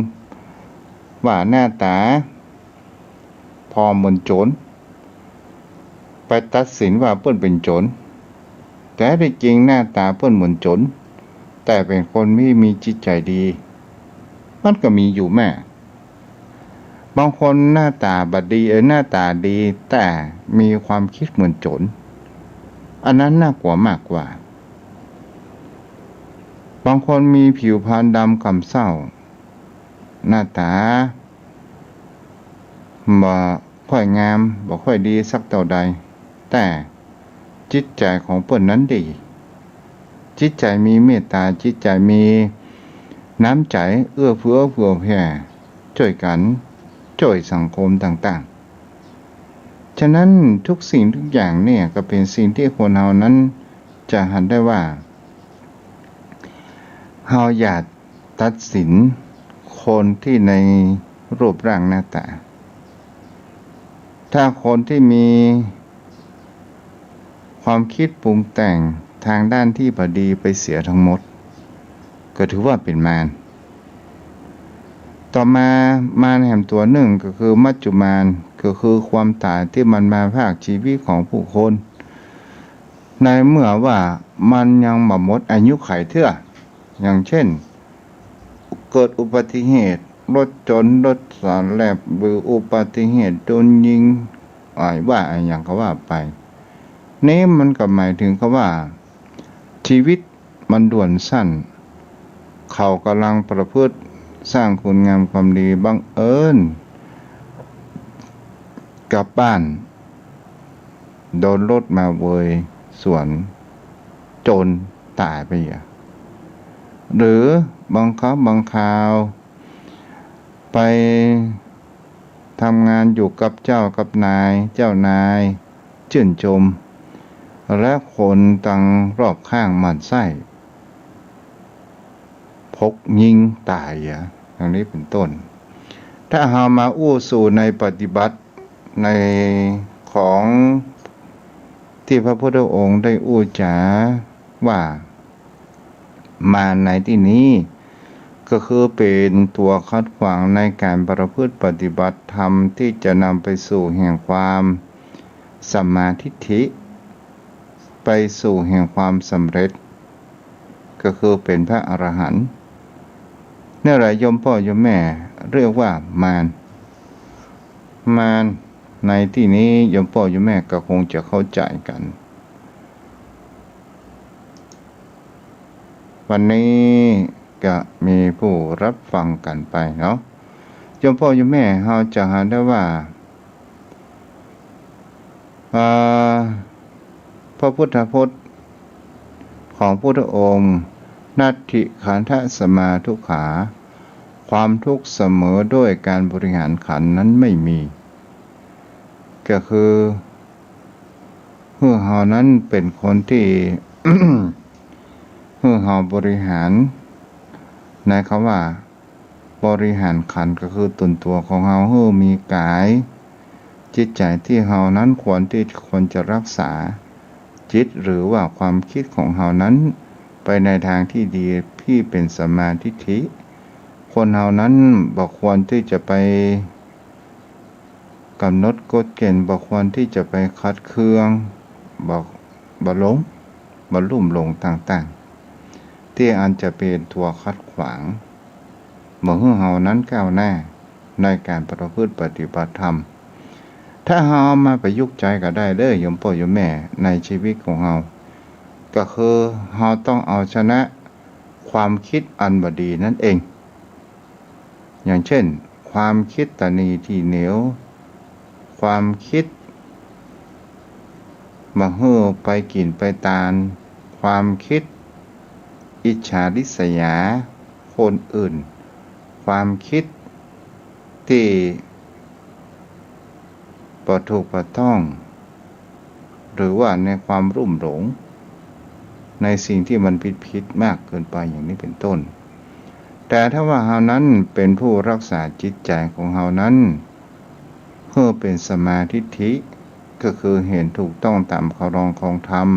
ว่าหน้าต๋าผ่อเหมือนโจ๋ร ไปตัดสินว่าเปิ้นเป๋นโจ๋ร แต่ตี้จริงหน้าต๋าเปิ้นเหมือนโจ๋ร แต่เป๋นคนตี้มีจิตใจ๋ดี มันก็มีอยู่แม่ บางคนหน้าต๋าบ่ดี เออ หน้าต๋าดี แต่มีความคิดเหมือนโจ๋ร อันนั้นน่ากลัวมากกว่า บางคนมีผิวพรรณดำคล้ำเศร้า หน้าต๋าบ่ค่อยงาม บ่ค่อยดีสักเต้าใด แต่จิตใจ๋ของเปิ้นนั้นดี จิตใจ๋มีเมตต๋า จิตใจ๋มีน้ำใจ๋เอื้อเฟื้อเผื่อแผ่ จ้วยกั๋น จ้วยสังคมต่างๆ ฉะนั้นทุกสิ่งทุกอย่างเนี่ยก็เป๋นสิ่งตี้คนเฮานั้นจะหันได้ว่า เฮาอย่าตัดสินคนตี้ในรูปร่างหน้าต๋า ถ้าคนตี้มีความคิดปรุงแต่งตางด้านตี้บ่ดีไปเสียตังหมด ก็ถือว่าเป๋นมาร ต่อมา มารแหมตั๋วนึ่งก็คือมัจจุมาร ก็คือความต๋ายตี้มันมาพรากชีวิตของผู้คน ในเมื่อว่ามันยังบ่หมดอายุขัยเตื้อ อย่างเช่น เกิดอุบัติเหตุ รถจ๋น รถสาแลบ หรืออุบัติเหตุโดนยิง อ่า ว่าอะหยังก็ว่าไป นี่มันก็หมายเถิงกับว่า ชีวิตมันด่วนสั้น เขาก่ำลังประพฤติสร้างคุณงามความดี บังเอิญกลับบ้าน โดนรถมาเวยสวน จ๋นต๋ายไปอะ หรือบางครั้งบางคราว ไปทำงานอยู่กับเจ้ากับนาย เจ้านายจื้นจม และคนตังรอบข้างหมั่นไส้ พกยิงต๋ายอะ อย่างนี้เป๋นต้น ถ้าเฮามาอู้สู่ในปฏิบัติในของตี้พระพุทธองค์ได้อู้จ๋าว่า มารในตี้นี้ก็คือเป๋นตั๋วขัดขวางในก๋านประพฤติปฏิบัติธรรมตี้จะนำไปสู่แห่งความสัมมาทิฏฐิ ไปสู่แห่งความสำเร็จ ก็คือเป๋นพระอรหันต์ นี่แหละโยมป้อโยมแม่เรียกว่ามาร มารในตี้นี้โยมป้อโยมแม่ก็คงจะเข้าใจ๋กั๋น วันนี้ก็มีผู้รับฟังกั๋นไปเนาะ โยมป้อโยมแม่เฮาจะหันได้ว่า อ่า พระพุทธพจน์ของพุทธองค์ นัตถิขันธะสมาทุกขา ความทุกข์เสมอด้วยการบริหารขันธ์นั้นไม่มี ก็คือ หื้อเฮานั้นเป๋นคนตี้ หื้อเฮาบริหาร ในคำว่าบริหารขันธ์ก็คือต๋นตั๋วของเฮาหื้อมีก๋าย จิตใจ๋ตี้เฮานั้นควรตี้ควรจะรักษา จิตหรือว่าความคิดของเฮานั้นไปในตางตี้ดีตี้เป๋นสัมมาทิฏฐิ คนเฮานั้นบ่ควรตี้จะไป ก๋ำหนดกฎเก๋ณฑ์ บ่ควรตี้จะไปขัดเคือง บ่ บ่หลง บ่ลุ่มหลงต่างๆ ตี้อันจะเป๋นตั๋วขัดขวาง บ่หื้อเฮานั้นก้าวหน้า ในก๋านประพฤติปฏิบัติธรรม ถ้าเฮาเอามาประยุกต์ใจ๊ก็ได้เด้อ โยมป้อโยมแม่ ในชีวิตของเฮา ก็คือเฮาต้องเอาชนะความกึ๊ดอันบ่ดีนั่นเอง อย่างเช่น ความกึ๊ดตะหนีตี้เหนียว ความกึ๊ดบ่หื้อไปกิ๋นไปตาน ความกึ๊ดอิจฉาริษยาคนอื่น ความกึ๊ดตี้บ่ถูกบ่ต้อง หรือว่าในความลุ่มหลง ในสิ่งที่มันผิดๆ มากเกินไปอย่างนี้เป็นต้น แต่ถ้าว่าเฮานั้นเป๋นผู้รักษาจิตใจ๋ของเฮานั้น หื้อเป๋นสัมมาทิฏฐิ ก็คือเห็นถูกต้องต๋ามคันลองของธรรม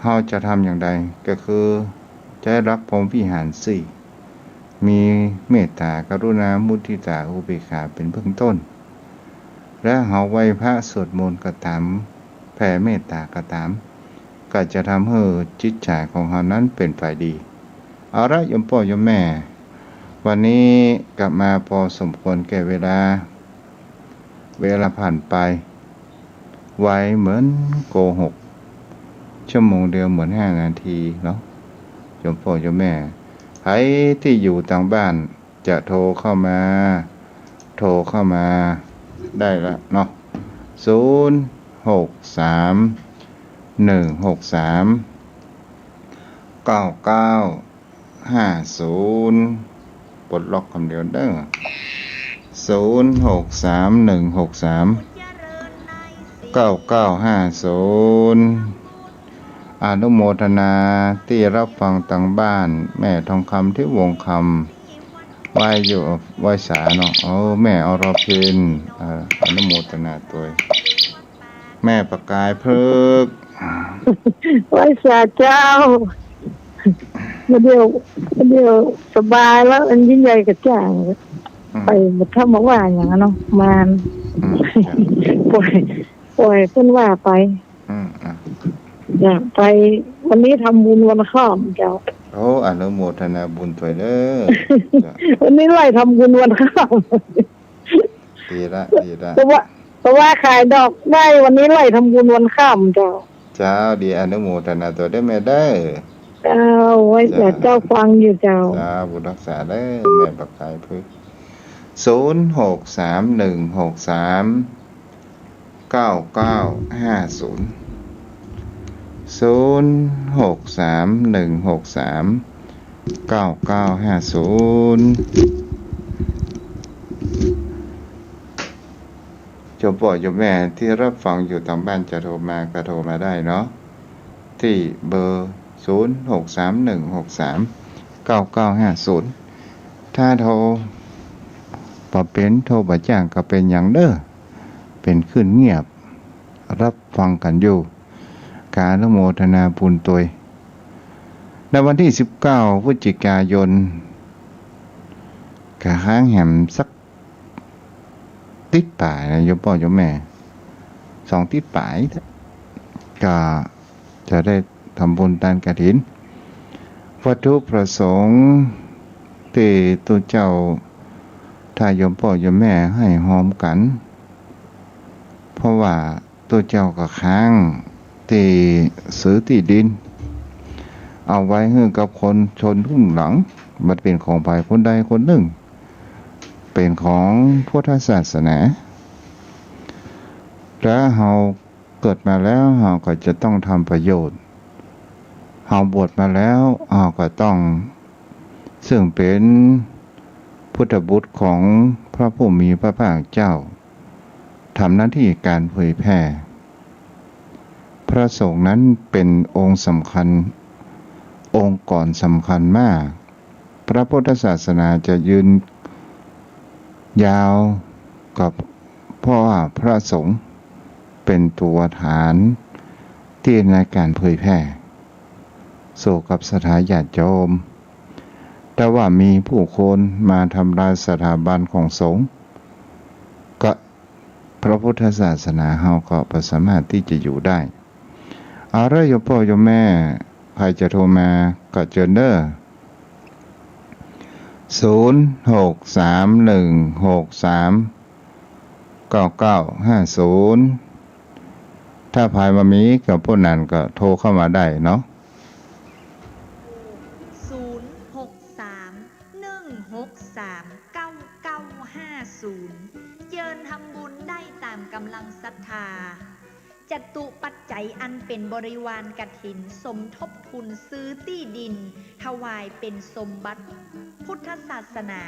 เฮาจะทำอย่างใด ก็คือใจ๊หลักพรหมวิหารสี่ มีเมตต๋า กรุณา มุทิต๋า อุเบกขา เป๋นเบื้องต้น และเฮาไหว้พระสวดมนต์ก็ต๋าม แผ่เมตต๋าก็ต๋าม ก็จะทำหื้อจิตใจ๋ของเฮานั้นเป๋นฝ่ายดี เอาละ โยมป้อโยมแม่ วันนี้ก็มาพอสมควรแก่เวลา เวลาผ่านไปไวเหมือนโกหก ชั่วโมงเดียวเหมือนห้านาทีเนาะ โยมป้อโยมแม่ ใผตี้อยู่ตางบ้าน จะโทรเข้ามา โทรเข้ามาได้ละเนาะ ศูนย์ หก สาม หนึ่ง หก สาม เก้า เก้า ห้า ศูนย์ ปลดล็อกกำเดียวเด้อ ศูนย์ หก สาม หนึ่ง หก สาม เก้า เก้า ห้า ศูนย์ อนุโมทนาตี้รับฟังตางบ้าน แม่ทองคำ ทิพย์วงศ์คำ ไหว้อยู่ ไหว้สาเนาะ เออ แม่อรพิน เออ อนุโมทนาตวย แม่ประกายพฤกษ์ ไหว้สาเจ้า บ่าเดี่ยว บ่าเดี่ยวสบายแล้ว อันยิ่งใหญ่กระจ่าง อืม ไปบ่าถ้ามาว่าอย่างนั้นเนาะ มาน อืม จ้ะ ปล่อย ปล่อยเปิ้นว่าไป อืม อ่ะ อยากไป วันนี้ทำบุญวันข้ามเจ้า โอ้ อนุโมทนาบุญตวยเด้อ จ้ะ วันนี้ไล่ทำบุญวันข้าม ดีละ ดีละ เพราะว่า เพราะว่าขายดอกได้ วันนี้ไล่ทำบุญวันข้ามเจ้า เจ้า ดี อนุโมทนาตวยเด้อแม่เด้อ เจ้า ไหว้สาเจ้า ฟังอยู่เจ้า เจ้า บุญรักษาเด้อ แม่ประกายพฤกษ์ ศูนย์ หก สาม หนึ่ง หก สาม เก้า เก้า ห้า ศูนย์ ศูนย์ หก สาม หนึ่ง หก สาม เก้า เก้า ห้า ศูนย์ โยมป้อโยมแม่ตี้รับฟังอยู่ตางบ้านจะโทรมาก็โทรมาได้เนาะ ตี้เบอร์ ศูนย์ หก สาม หนึ่ง หก สาม เก้า เก้า ห้า ศูนย์ ถ้าโทรบ่เป๋น โทรบ่จ้างก็เป๋นหยังเด้อ เป๋นคลื่นเงียบ รับฟังกั๋นอยู่ ก็อนุโมทนาบุญตวย ในวันตี้ สิบเก้า พฤศจิกายน ก็ค้างแหมสักติ๊ดป๋ายนะ โยมป้อโยมแม่ สองติ๊ดป๋าย ก็จะได้ทำบุญตานกฐิน วัตถุประสงค์ตี้ตุ๊เจ้า ถ้าโยมป้อโยมแม่หื้อฮอมกั๋น เพราะว่าตุ๊เจ้าก็ค้างตี้ซื้อตี้ดิน เอาไว้หื้อกับคนชนรุ่นหลัง บ่เป๋นของใผคนใดคนนึ่ง เป๋นของพุทธศาสนา ถ้าเฮาเกิดมาแล้ว เฮาก็จะต้องทำประโยชน์ เฮาบวชมาแล้ว เฮาก็ต้อง ซึ่งเป๋นพุทธบุตรของพระผู้มีพระภาคเจ้า ทำหน้าตี้ก๋านเผยแผ่ พระสงฆ์นั้นเป๋นองค์สำคัญ องค์กรสำคัญมาก พระพุทธศาสนาจะยืนยาวก็เพราะว่าพระสงฆ์เป๋นตั๋วฐานตี้ในก๋านเผยแผ่ สู่กับศรัทธาญาติโยม ถ้าว่ามีผู้คนมาทำลายสถาบันของสงฆ์ ก็พระพุทธศาสนาเฮาก็บ่สามารถตี้จะอยู่ได้ เอาละ โยมป้อโยมแม่ ใผจะโทรมาก็เจิญเด้อ ศูนย์ หก สาม หนึ่ง หก สาม เก้า เก้า ห้า ศูนย์ ถ้าใผบ่มีกับผู้นั้นก็โทรเข้ามาได้เนาะ ศูนย์ หก สาม หนึ่ง หก สาม เก้า เก้า ห้า ศูนย์ เจิญทำบุญได้ต๋ามก๋ำลังศรัทธา จตุปัจจัยอันเป๋นบริวารกฐิน สมทบทุนซื้อตี้ดิน ถวายเป๋นสมบัติพุทธศาสนา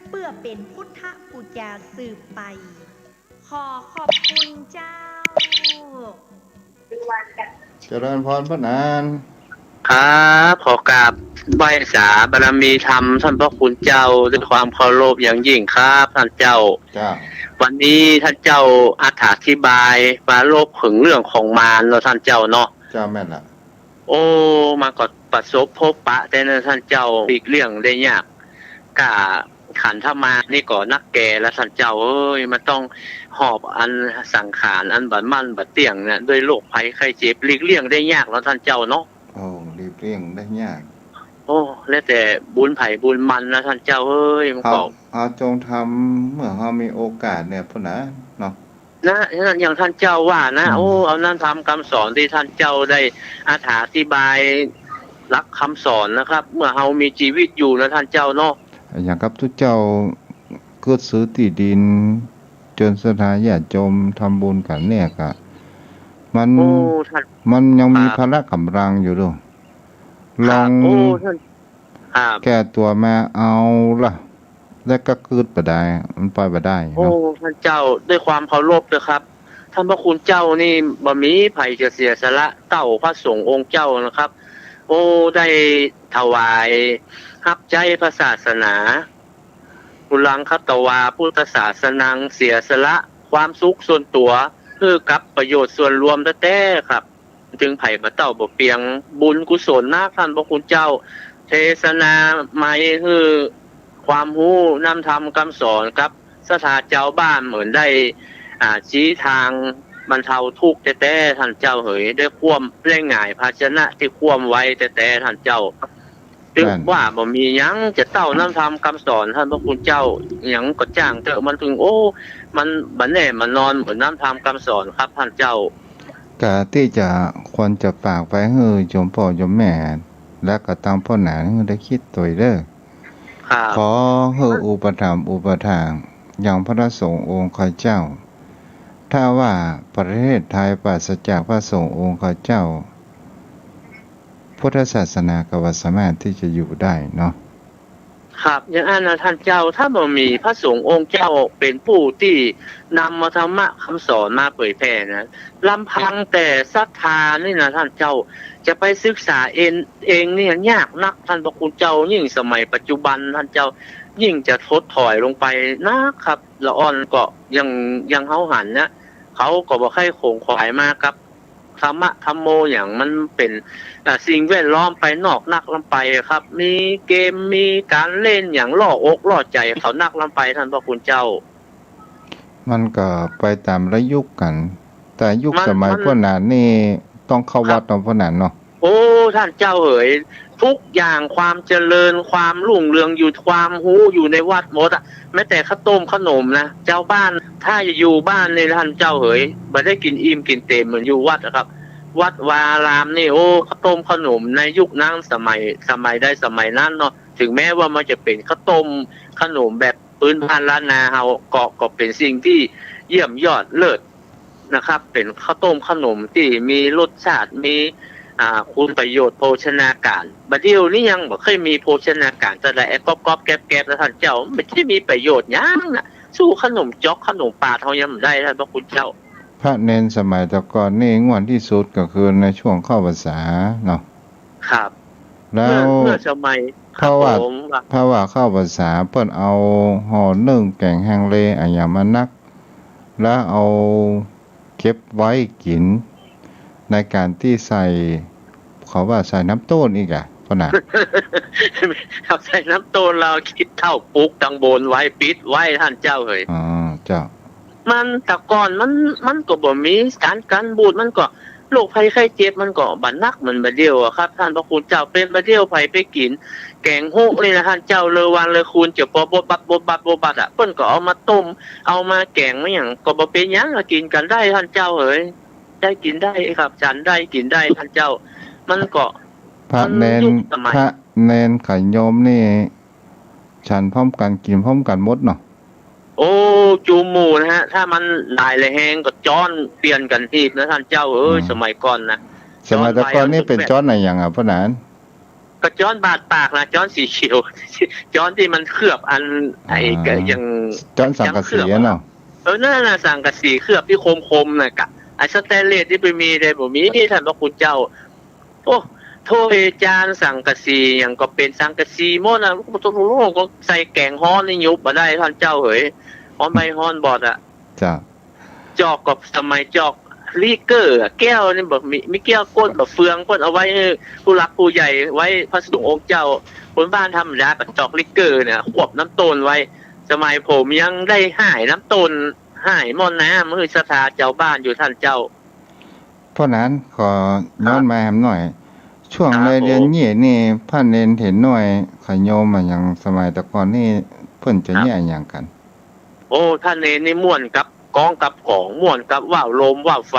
เปื้อเป๋นพุทธปู๋จาสืบไป ขอขอบคุณเจ้า เจริญพรป้อหนาน ครับ ขอกราบไหว้สาบารมีธรรมต้านพระคุณเจ้าด้วยความเคารพอย่างยิ่งครับต้านเจ้า เจ้า วันนี้ต้านเจ้าอธิบายปรารภเถิงเรื่องของมารเนาะต้านเจ้าเนาะ เจ้า แม่นละ โอ้ มันก็ประสบพบปะแต๊นะต้านเจ้า หลีกเลี่ยงได้ยาก ก้าขันธมารนี่ก็นักแก่ละต้านเจ้าเอ้ย มันต้องหอบอันสังขารอันบ่มั่นบ่เตี้ยงเนี่ย ด้วยโรคภัยไข้เจ็บ หลีกเลี่ยงได้ยากเนาะต้านเจ้าเนาะ โอ้ หลีกเลี่ยงได้ยาก โอ้ แล้วแต่บุญใผบุญมันนะต้านเจ้าเอ้ย มันก็ เฮา เฮาจงทำเมื่อเฮามีโอกาสเนี่ยพู้นนะเนาะ นะ อย่างต้านเจ้าว่านะ อืม โอ้ เอาน้ำธรรมคำสอนตี้ต้านเจ้าได้อธิบายหลักคำสอนนะครับ เมื่อเฮามีจีวิตอยู่นะต้านเจ้าเนาะ อย่างกับตุ๊เจ้ากึ๊ดซื้อตี้ดิน เจิญศรัทธาญาติโยมทำบุญกั๋นเนี่ยก็ มัน โอ้ ต้าน มันยังมี ครับ พละก๋ำลังอยู่ดู ครับ ลอง โอ้ ต้าน ครับ แก้ตั๋วมาเอาละ แล้วก็กึ๊ดบ่ได้ มันไปบ่ได้เนาะ โอ้ ต้านเจ้า ด้วยความเคารพเต๊อะครับ ต้านพระคุณเจ้านี่บ่มีใผจะเสียสละเต้าพระสงฆ์องค์เจ้านะครับ โอ้ ได้ถวายฮับใจ๊พระศาสนา ปุรังคัตวา พุทธศาสนัง เสียสละความสุขส่วนตั๋ว หื้อกับประโยชน์ส่วนรวมแต๊ๆ ครับ จึงใผบ่เต้าบ่เปียง บุญกุศลนัก ต้านพระคุณเจ้า เทศนาใหม่ หื้อความฮู้น้ำธรรมคำสอนกับศรัทธาจาวบ้านเหมือนได้ อ่า ชี้ทางบรรเทาทุกข์แต๊ๆ ต้านเจ้าเหย ได้คว่ำ ได้หงายภาชนะตี้คว่ำไว้แต๊ๆ ต้านเจ้า ตึง แม่น ว่าบ่มีหยังจะเต้าน้ำธรรมคำสอนต้านพระคุณเจ้า หยังก็จ้างเต๊อะ มันตึง โอ้ มันบ่แน่บ่นอนเหมือนน้ำธรรมคำสอนครับต้านเจ้า ก็ตี้จะควรจะฝากไว้หื้อโยมป้อโยมแม่ และก็ตางป้อหนานหื้อได้กึ๊ดตวยเด้อ ครับ ขอหื้ออุปถัมภ์อุปถากอย่างพระสงฆ์องค์ข้าเจ้า ถ้าว่าประเทศไทยปราศจากพระสงฆ์องค์ข้าเจ้า พุทธศาสนาก็บ่สามารถตี้จะอยู่ได้เนาะ ครับ อย่างอั้นนะต้านเจ้า ถ้าบ่มีพระสงฆ์องค์เจ้าเป๋นผู้ตี้นำเอาธรรมะคำสอนมาเผยแผ่นะ ลำพังแต่ศรัทธานี่นะต้านเจ้า จะไปศึกษาเอง เองนี่ยากนักต้านพระคุณเจ้า ยิ่งสมัยปัจจุบันต้านเจ้า ยิ่งจะถดถอยลงไปนักครับ ละอ่อนก็อย่าง อย่างเฮาหันนะ เขาก็บ่ใค่ขงขวายมากับ ธรรมะธัมโมหยัง มันเป๋น อ่า สิ่งแวดล้อมไปนอกนักลำไปครับ มีเกม มีก๋านเล่นหยังล่ออกล่อใจ๋เขานักลำไปต้านพระคุณเจ้า มันก็ไปต๋ามละยุคกั๋น แต่ยุค มัน สมัย มัน ป้อหนานนี่ต้องเข้า ครับ วัดเอาป้อหนานเนาะ โอ้ ต้านเจ้าเหย ทุกอย่างความเจริญ ความรุ่งเรืองอยู่ ความฮู้อยู่ในวัดหมดอะ แม้แต่ข้าวต้มขนมนะ จาวบ้านถ้าจะอยู่บ้านนี่ต้านเจ้าเหย บ่ได้กิ๋นอิ่มกิ๋นเต๋มเหมือนอยู่วัดอะครับ วัดวาอารามนี่ โอ้ ข้าวต้มขนมในยุคนั้นสมัย สมัยใดสมัยนั้นเนาะ ถึงแม้ว่ามันจะเป๋นข้าวต้มขนมแบบ ปื๊นบ้านล้านนาเฮา ก็ ก็เป๋นสิ่งตี้เยี่ยมยอดเลิศนะครับ เป๋นข้าวต้มขนมตี้มีรสชาติ มี อ่า คุณประโยชน์โภชนาการ บ่าเดี่ยวนี้ยังบ่เคยมีโภชนาการเต้าใด ไอ้ก๊อบๆ แก๊บๆ นะต้านเจ้า มันจะมีประโยชน์หยังนะ สู้ขนมจ๊อกขนมปาดเฮายังบ่ได้ ต้านพระคุณเจ้า พระเณรสมัยแต่ก่อนนี่ง่วนตี้สุดก็คือในช่วงเข้าพรรษาเนาะ ครับ แล้ว เมื่อ เมื่อสมัย ครับ เพราะว่า ผมว่า เพราะว่าเข้าพรรษาเปิ้นเอาห่อนึ่งแก๋งฮังเลอะหยังมานัก แล้วเอาเก็บไว้กิ๋นในก๋านตี้ใส่ เขาว่าใส่น้ำต้นอีกอะ ป้อหนาน ครับ ใส่น้ำต้นแล้วขี้เถ้าปลูกตังบนไว้ ปิดไว้ ต้านเจ้าเหย อ๋อ เจ้า มันแต่ก่อนมัน มันก็บ่มีก๋านกั๋นบูด มันก็ โรคภัยไข้เจ็บมันก็บ่หนักเหมือนบ่าเดี่ยวอะครับ ต้านพระคุณเจ้า เป๋นบ่าเดี่ยว ใผไปกิ๋นแก๋งฮกนี่นะต้านเจ้า เลิววันเลิวคืน เจียวปอบดบัด บดบัด บดบัดอะ เปิ้นก็เอามาต้ม เอามาแก๋งมาหยัง ก็บ่เป๋นหยัง ก็กิ๋นกั๋นได้ต้านเจ้าเอ๋ย ได้กิ๋นได้ครับ ฉันได้กิ๋นได้ต้านเจ้า มันก็ พระเณร มันยุคสมัย พระเณรกับโยมนี่ ฉันพร้อมกั๋น กิ๋นพร้อมกั๋นหมดเนาะ โอ้ จุมหมู่นะฮะ ถ้ามันหลายละแฮงก็จ๊อนเปลี่ยนกั๋นหีบนะต้านเจ้าเอ๋ย อืม สมัยก่อนนะ สมัยแต่ก่อนนี่ จ๊อนใบ เป๋นจ๊อนอะหยังอะ ป้อหนาน ก็จ๊อนบาดปากนะ จ๊อนสีเขียว จ๊อนตี้มันเคลือบอัน ไอ้ อ๋อ ก็ยัง จ๊อนสังกะสีอะเนาะ เออ นั่นน่ะ สังกะสีเคลือบตี้คมๆ น่ะ กะ ไอ้สแตนเลสตี้ไปมีได้บ่มี ต้านพระคุณเจ้า โอ้ ถ้วยจานสังกะสีหยังก็เป๋นสังกะสีหมดอะ โอ้โห ก็ใส่แก๋งฮ้อนนี่ยุบบ่ได้ต้านเจ้าเอ๋ย ฮ้อนใบฮ้อนบอดอะ เจ้า จอกก็สมัยจอกลิกเกอร์อะ แก้วนี่บ่มี มีแก้วก้นบ่เฟือง เปิ้นเอาไว้หื้อผู้หลักผู้ใหญ่ ไว้พระสงฆ์องค์เจ้า คนบ้านธรรมดาก็จอกลิกเกอร์เนี่ย ขวบน้ำต้นไว้ สมัยผมยังได้หายน้ำต้น หายหม้อน้ำหื้อศรัทธาจาวบ้านอยู่ต้านเจ้า ป้อหนาน ขอย้อนมาแหมหน่อย ครับ ช่วง ครับ ในเดือน ผม นี้นี่ พระเณรเถรน้อย กับโยมอะหยัง สมัยแต่ก่อนนี่ เปิ้นจะ ครับ เยียะอะหยังกั๋น โอ้ พระเณรนี่ม่วนกับก๊องกับก๋อง ม่วนกับว่าวลมว่าวไฟ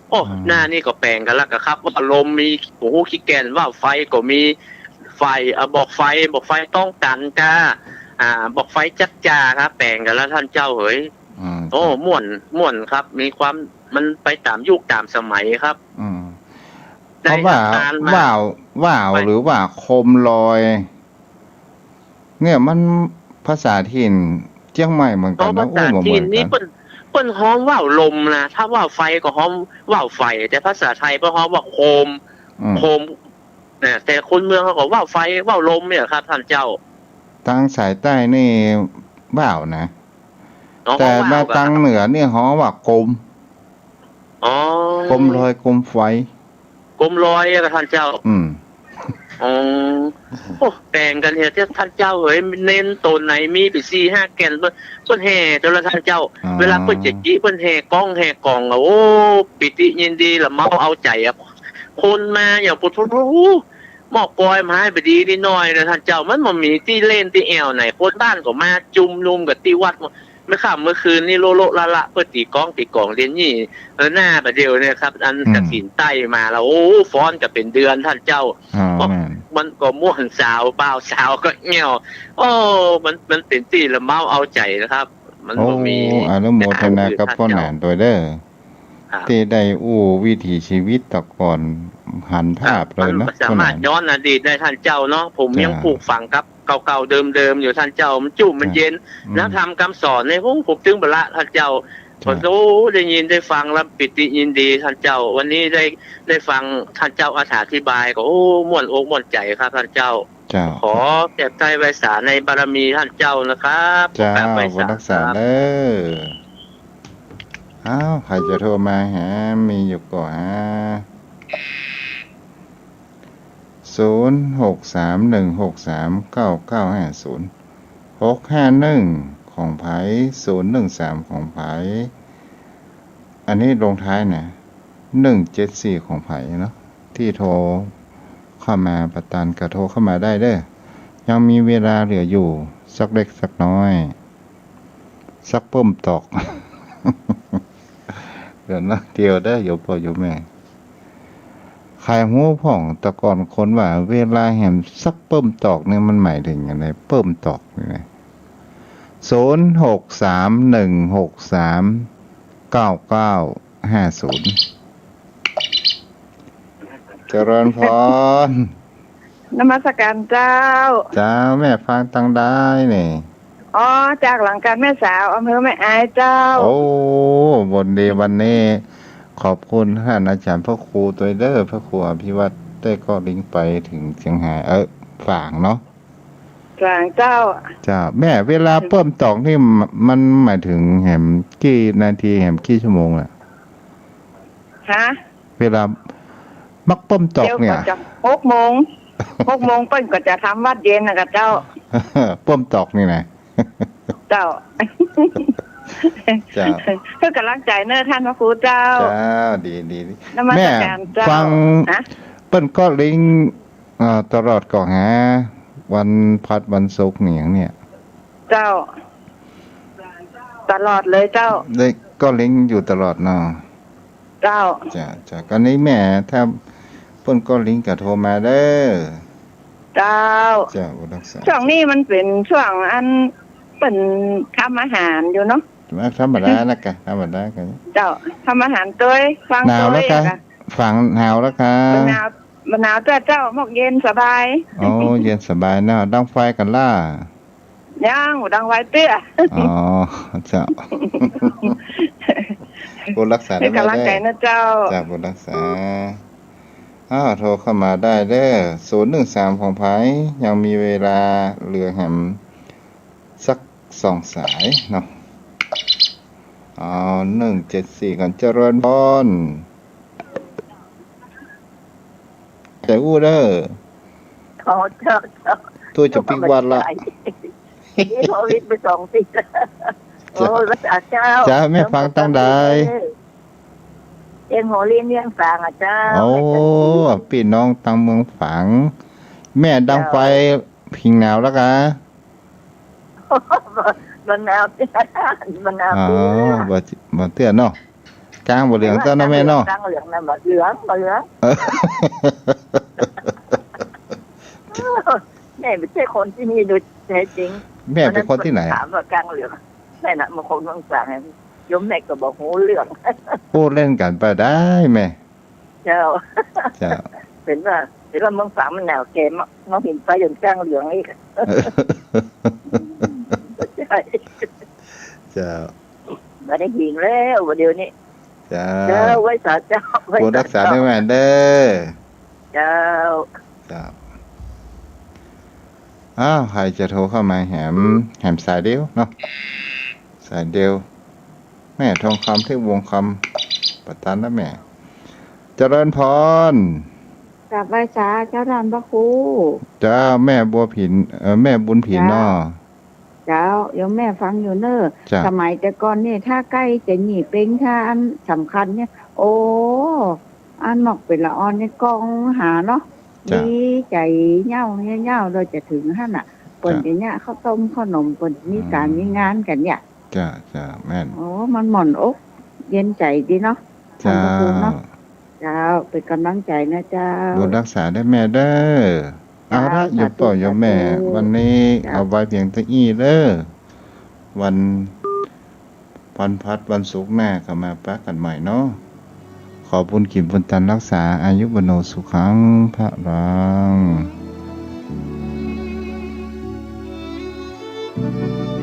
โอ้ อืม หน้านี่ก็แป๋งกั๋นละกะครับ ว่าวลมมี โอ้โห ขี้แก่น ว่าวไฟก็มี ไฟ เอ่อ บอกไฟ บอกไฟต้องตันกา อ่า บอกไฟจักจากา แป๋งกั๋นละต้านเจ้าเอ๋ย อืม โอ้ ครับ ม่วน ม่วนครับ มีความ มันไปต๋ามยุคต๋ามสมัยครับ อืม ได้ เพราะว่า อาจารย์มา ว่าว ว่าว ไป หรือว่าโคมลอย เนี่ยมันภาษาถิ่นเจียงใหม่เหมือนกั๋นนะ โอ้ ภาษาถิ่นนี่ อู้บ่เหมือนกั๋น เปิ้น เปิ้นฮ้องว่าวลมนะ ถ้าว่าวไฟก็ฮ้องว่าวไฟ แต่ภาษาไทยเปิ้นฮ้องว่าโคม อืม โคม นะ แต่คนเมืองเขาก็ว่าวไฟ ว่าวลมเนี่ยครับต้านเจ้า ตางสายใต้นี่ว่าวนะ อ๋อ แต่มาตางเหนือนี่ฮ้องว่าโกม อ๋อ โกมลอย โกมไฟ โกมลอยอะต้านเจ้า อืม อ๋อ โอ้ แป๋งกั๋นเหีย ต้านเจ้าเอ๋ย เณรโต๋นไหนมีไปสี่ห้าแก่น เปิ้น เปิ้นแห่เตียวละต้านเจ้า อ๋อ เวลาเปิ้นจะจิ เปิ้นแห่ก๊องแห่ก๋องอะ โอ้ ปีติยินดีละเมาเอาใจ๋อะ คนมาอย่าง โอ้โห หม้อกอยมาให้บ่ดีนิดหน่อยนะต้านเจ้า มันบ่มีตี้เล่นตี้แอ่วไหน คนบ้านก็มาจุมนุมกั๋นตี้วัด เมื่อค่ำเมื่อคืนนี่โละโละละละ เปิ้นตี๋ก๊องตี๋ก๋องเดี๋ยวนี้ เออ หน้าบ่าเดี่ยวเนี่ยครับ อัน อืม กฐินใต้มาแล้ว โอ้ ฟ้อนกั๋นเป๋นเดือนต้านเจ้า อ๋อ โอ้ แม่น มันก็ม่วนสาว บ่าวสาวก็แอ่ว โอ้ มัน มันเป๋นตี้ละเมาเอาใจ๋นะครับ มันบ่มี โอ้ อนุโมทนากับป้อหนานตวยเด้อ ครับ ตี้ได้อู้วิถีชีวิตแต่ก่อน หันภาพเลยเนาะ ครับ มันสามารถ ป้อหนาน ย้อนอดีตได้ต้านเจ้าเนาะ ผมยัง จ้า ผูกฝังกับเก่าๆ เดิมๆ อยู่ต้านเจ้า มันจุ่มมันเย็น จ้า อืม นะ ธรรมคำสอนในห้องผมตึงบ่ละต้านเจ้า จ้า โอ้ ได้ยินได้ฟังแล้วปีติยินดีต้านเจ้า วันนี้ได้ ได้ฟังต้านเจ้าอธิบายก็ โอ้ ม่วนอกม่วนใจ๋ครับต้านเจ้า เจ้า ขอแก็บใต้ไหว้สาในบารมีต้านเจ้านะครับ เจ้า ขอกราบไหว้สา บุญรักษาเด้อ อ้าว ใผจะโทรมาหา มีอยู่ก่อ ศูนย์ หก สาม หนึ่ง หก สาม เก้า เก้า ห้า ศูนย์ หก ห้า หนึ่ง ของใผ ศูนย์ หนึ่ง สาม ของใผ อันนี้ลงท้ายนะ หนึ่ง เจ็ด สี่ ของใผเนาะ ตี้โทรเข้ามาปะตันก็โทรเข้ามาได้เด้อ ยังมีเวลาเหลืออยู่สักเล็กสักน้อย สักเปิ้มตอก เดี๋ยวนะ เดี๋ยวเด้อ โยมป้อโยมแม่ ใผฮู้พ่อง แต่ก่อนคนว่า เวลาแหมสักเปิ้มตอกนี่มันหมายเถิงอะไหร เปิ้มตอกนี่นะ ศูนย์ หก สาม หนึ่ง หก สาม เก้า เก้า ห้า ศูนย์ เจริญพร นมัสการเจ้า เจ้า แม่ฟังตางใดนี่ อ๋อ จากหลังกานแม่สาว อำเภอแม่อายเจ้า โอ้ วันดีวันนี้ ขอบคุณต้านอาจ๋ารย์พระครูตวยเด้อ พระครูอภิวัตร ได้ก็ลิงก์ไปเถิงเสียงหาย เออ ฝางเนาะ ฝางเจ้า เจ้า แม่ เวลาเปิ้มตอกนี่ มันหมายเถิงแหมกี่นาที แหมกี่ชั่วโมงอะ ฮะ เวลามักเปิ้มตอกเนี่ย เดี๋ยวก่อนเจ้า หกโมง หกโมงเปิ้นก็จะทำวัตรเย็นนะกะเจ้า เปิ้มตอกนี่นะ เจ้า เจ้า เพื่อก๋ำลังใจ๋เน่อต้านพระครูเจ้า เจ้า ดี ดี ดี นมัสก๋านเจ้า แม่ฟัง ฮะ เปิ้นก็เล็ง อ่า ตลอดก่อหา วันพฤหัส วันศุกร์นี่อย่างเนี่ย เจ้า ตลอดเลยเจ้า ได้ก็เล็งอยู่ตลอดเนาะ เจ้า เจ้า เจ้า ก็นี่แม่ ถ้าเปิ้นก็เล็งก็โทรมาเด้อ เจ้า เจ้า บุญรักษา ช่วงนี้มันเป๋นช่วงอันเปิ้นทำอาหารอยู่เนาะ ธรรมดานะกะ ธรรมดากะ เจ้า ทำอาหารตวย ฟังตวย หนาวแล้วกะ อะกะ ฝั่งหนาวแล้วกะ บ่หนาว บ่หนาวเจ้า เจ้า หมอกเย็นสบาย โอ้ เย็นสบายเนาะ ดังไฟกั๋นล่ะ ยัง บ่ดังไฟเตื้อ อ๋อ เจ้า บุญรักษา เป๋นก๋ำลังใจ๋เน่อเจ้า เจ้า บุญรักษา อ้าว โทรเข้ามาได้เด้อ ศูนย์หนึ่งสาม ของใผ ยังมีเวลาเหลือแหมสักสองสายเนาะ เอา หนึ่งเจ็ดสี่ ก่อน เจริญพร ใจ๋อู้เด้อ อ๋อ เจ้า เจ้า ตู้จะปิ๊กวัดละ นี่โควิดไปสองปี เจ้า โอ้ รักษาเจ้า เจ้า แม่ฟังตังใด เจียงหัวลินเวียงฝางอะเจ้า โอ้ ปี้น้องตังเมืองฝาง แม่ดังไฟ เจ้า ผิงหนาวแล้วกะ บ่ บ่หนาว บ่หนาว อ๋อ เตื้อ บ่ บ่เตื้อเนาะ ก้างบ่เหลืองเต้าเนาะแม่เนาะ ก้างเหลืองนะ บ่เหลือง บ่เหลือง เออ แม่ไม่ใช่คนที่นี่โดยแท้จริง แม่เป๋นคนตี้ไหน ถามว่าก้างเหลือง แม่น่ะ มันคนเมืองฝาง โยมแม่ก็บ่ฮู้เรื่อง อู้เล่นกั๋นไปได้แม่ เจ้า เจ้า เป๋นว่า เป๋นว่าเมืองฝางมันหนาวแก่ มองเห็นไปจนก้างเหลืองอีก ใจ้ เจ้า บ่ได้ยินแล้ว บ่าเดี่ยวนี้ เจ้า เจ้า ไหว้สาเจ้า ไหว้สาเจ้า บุญรักษาเน่อแม่เด้อ เจ้า เจ้า อ้าว ใผจะโทรเข้ามาแหม แหมสายเดียวเนาะ สายเดียว แม่ทองคำ เทพวงศ์คำ ประตันนะแม่ เจริญพร กราบไหว้สาเจ้าต้านพระครู เจ้า แม่บัวผิน เอ่อ แม่บุญผินเนาะ เจ้า โยมแม่ฟังอยู่เน่อ เจ้า สมัยแต่ก่อนนี่ ถ้าใก้จะหยี่เป็ง ถ้าอันสำคัญเนี่ย โอ้ อันนอกเป๋นละอ่อนนี่ก้องหาเนาะ เจ้า ดีใจ๋เย้า เย้า เย้า โดยจะเถิงหั้นน่ะ เปิ้น เจ้า จะเยียะข้าวต้มข้าวหนม เปิ้นมีก๋าน เจ้า มีงานกั๋นเนี่ย เจ้า เจ้า แม่น โอ้ มันหม่อนอกเย็นใจ๋ดีเนาะ เจ้า ต้านพระครูเนาะ เจ้า เป๋นก๋ำลังใจ๋นะเจ้า บุญรักษาเน่อแม่เด้อ เอาละ เจ้า โยมป้อ สาธุ โยมแม่ สาธุ วันนี้ เจ้า เอาไว้เพียงเต้าอี้เน่อ วัน วันพฤหัส วันศุกร์หน้าก็มาปะกั๋นใหม่เนาะ ขอบุญกิ๋นบุญตันรักษา อายุวัณโณสุขัง พลัง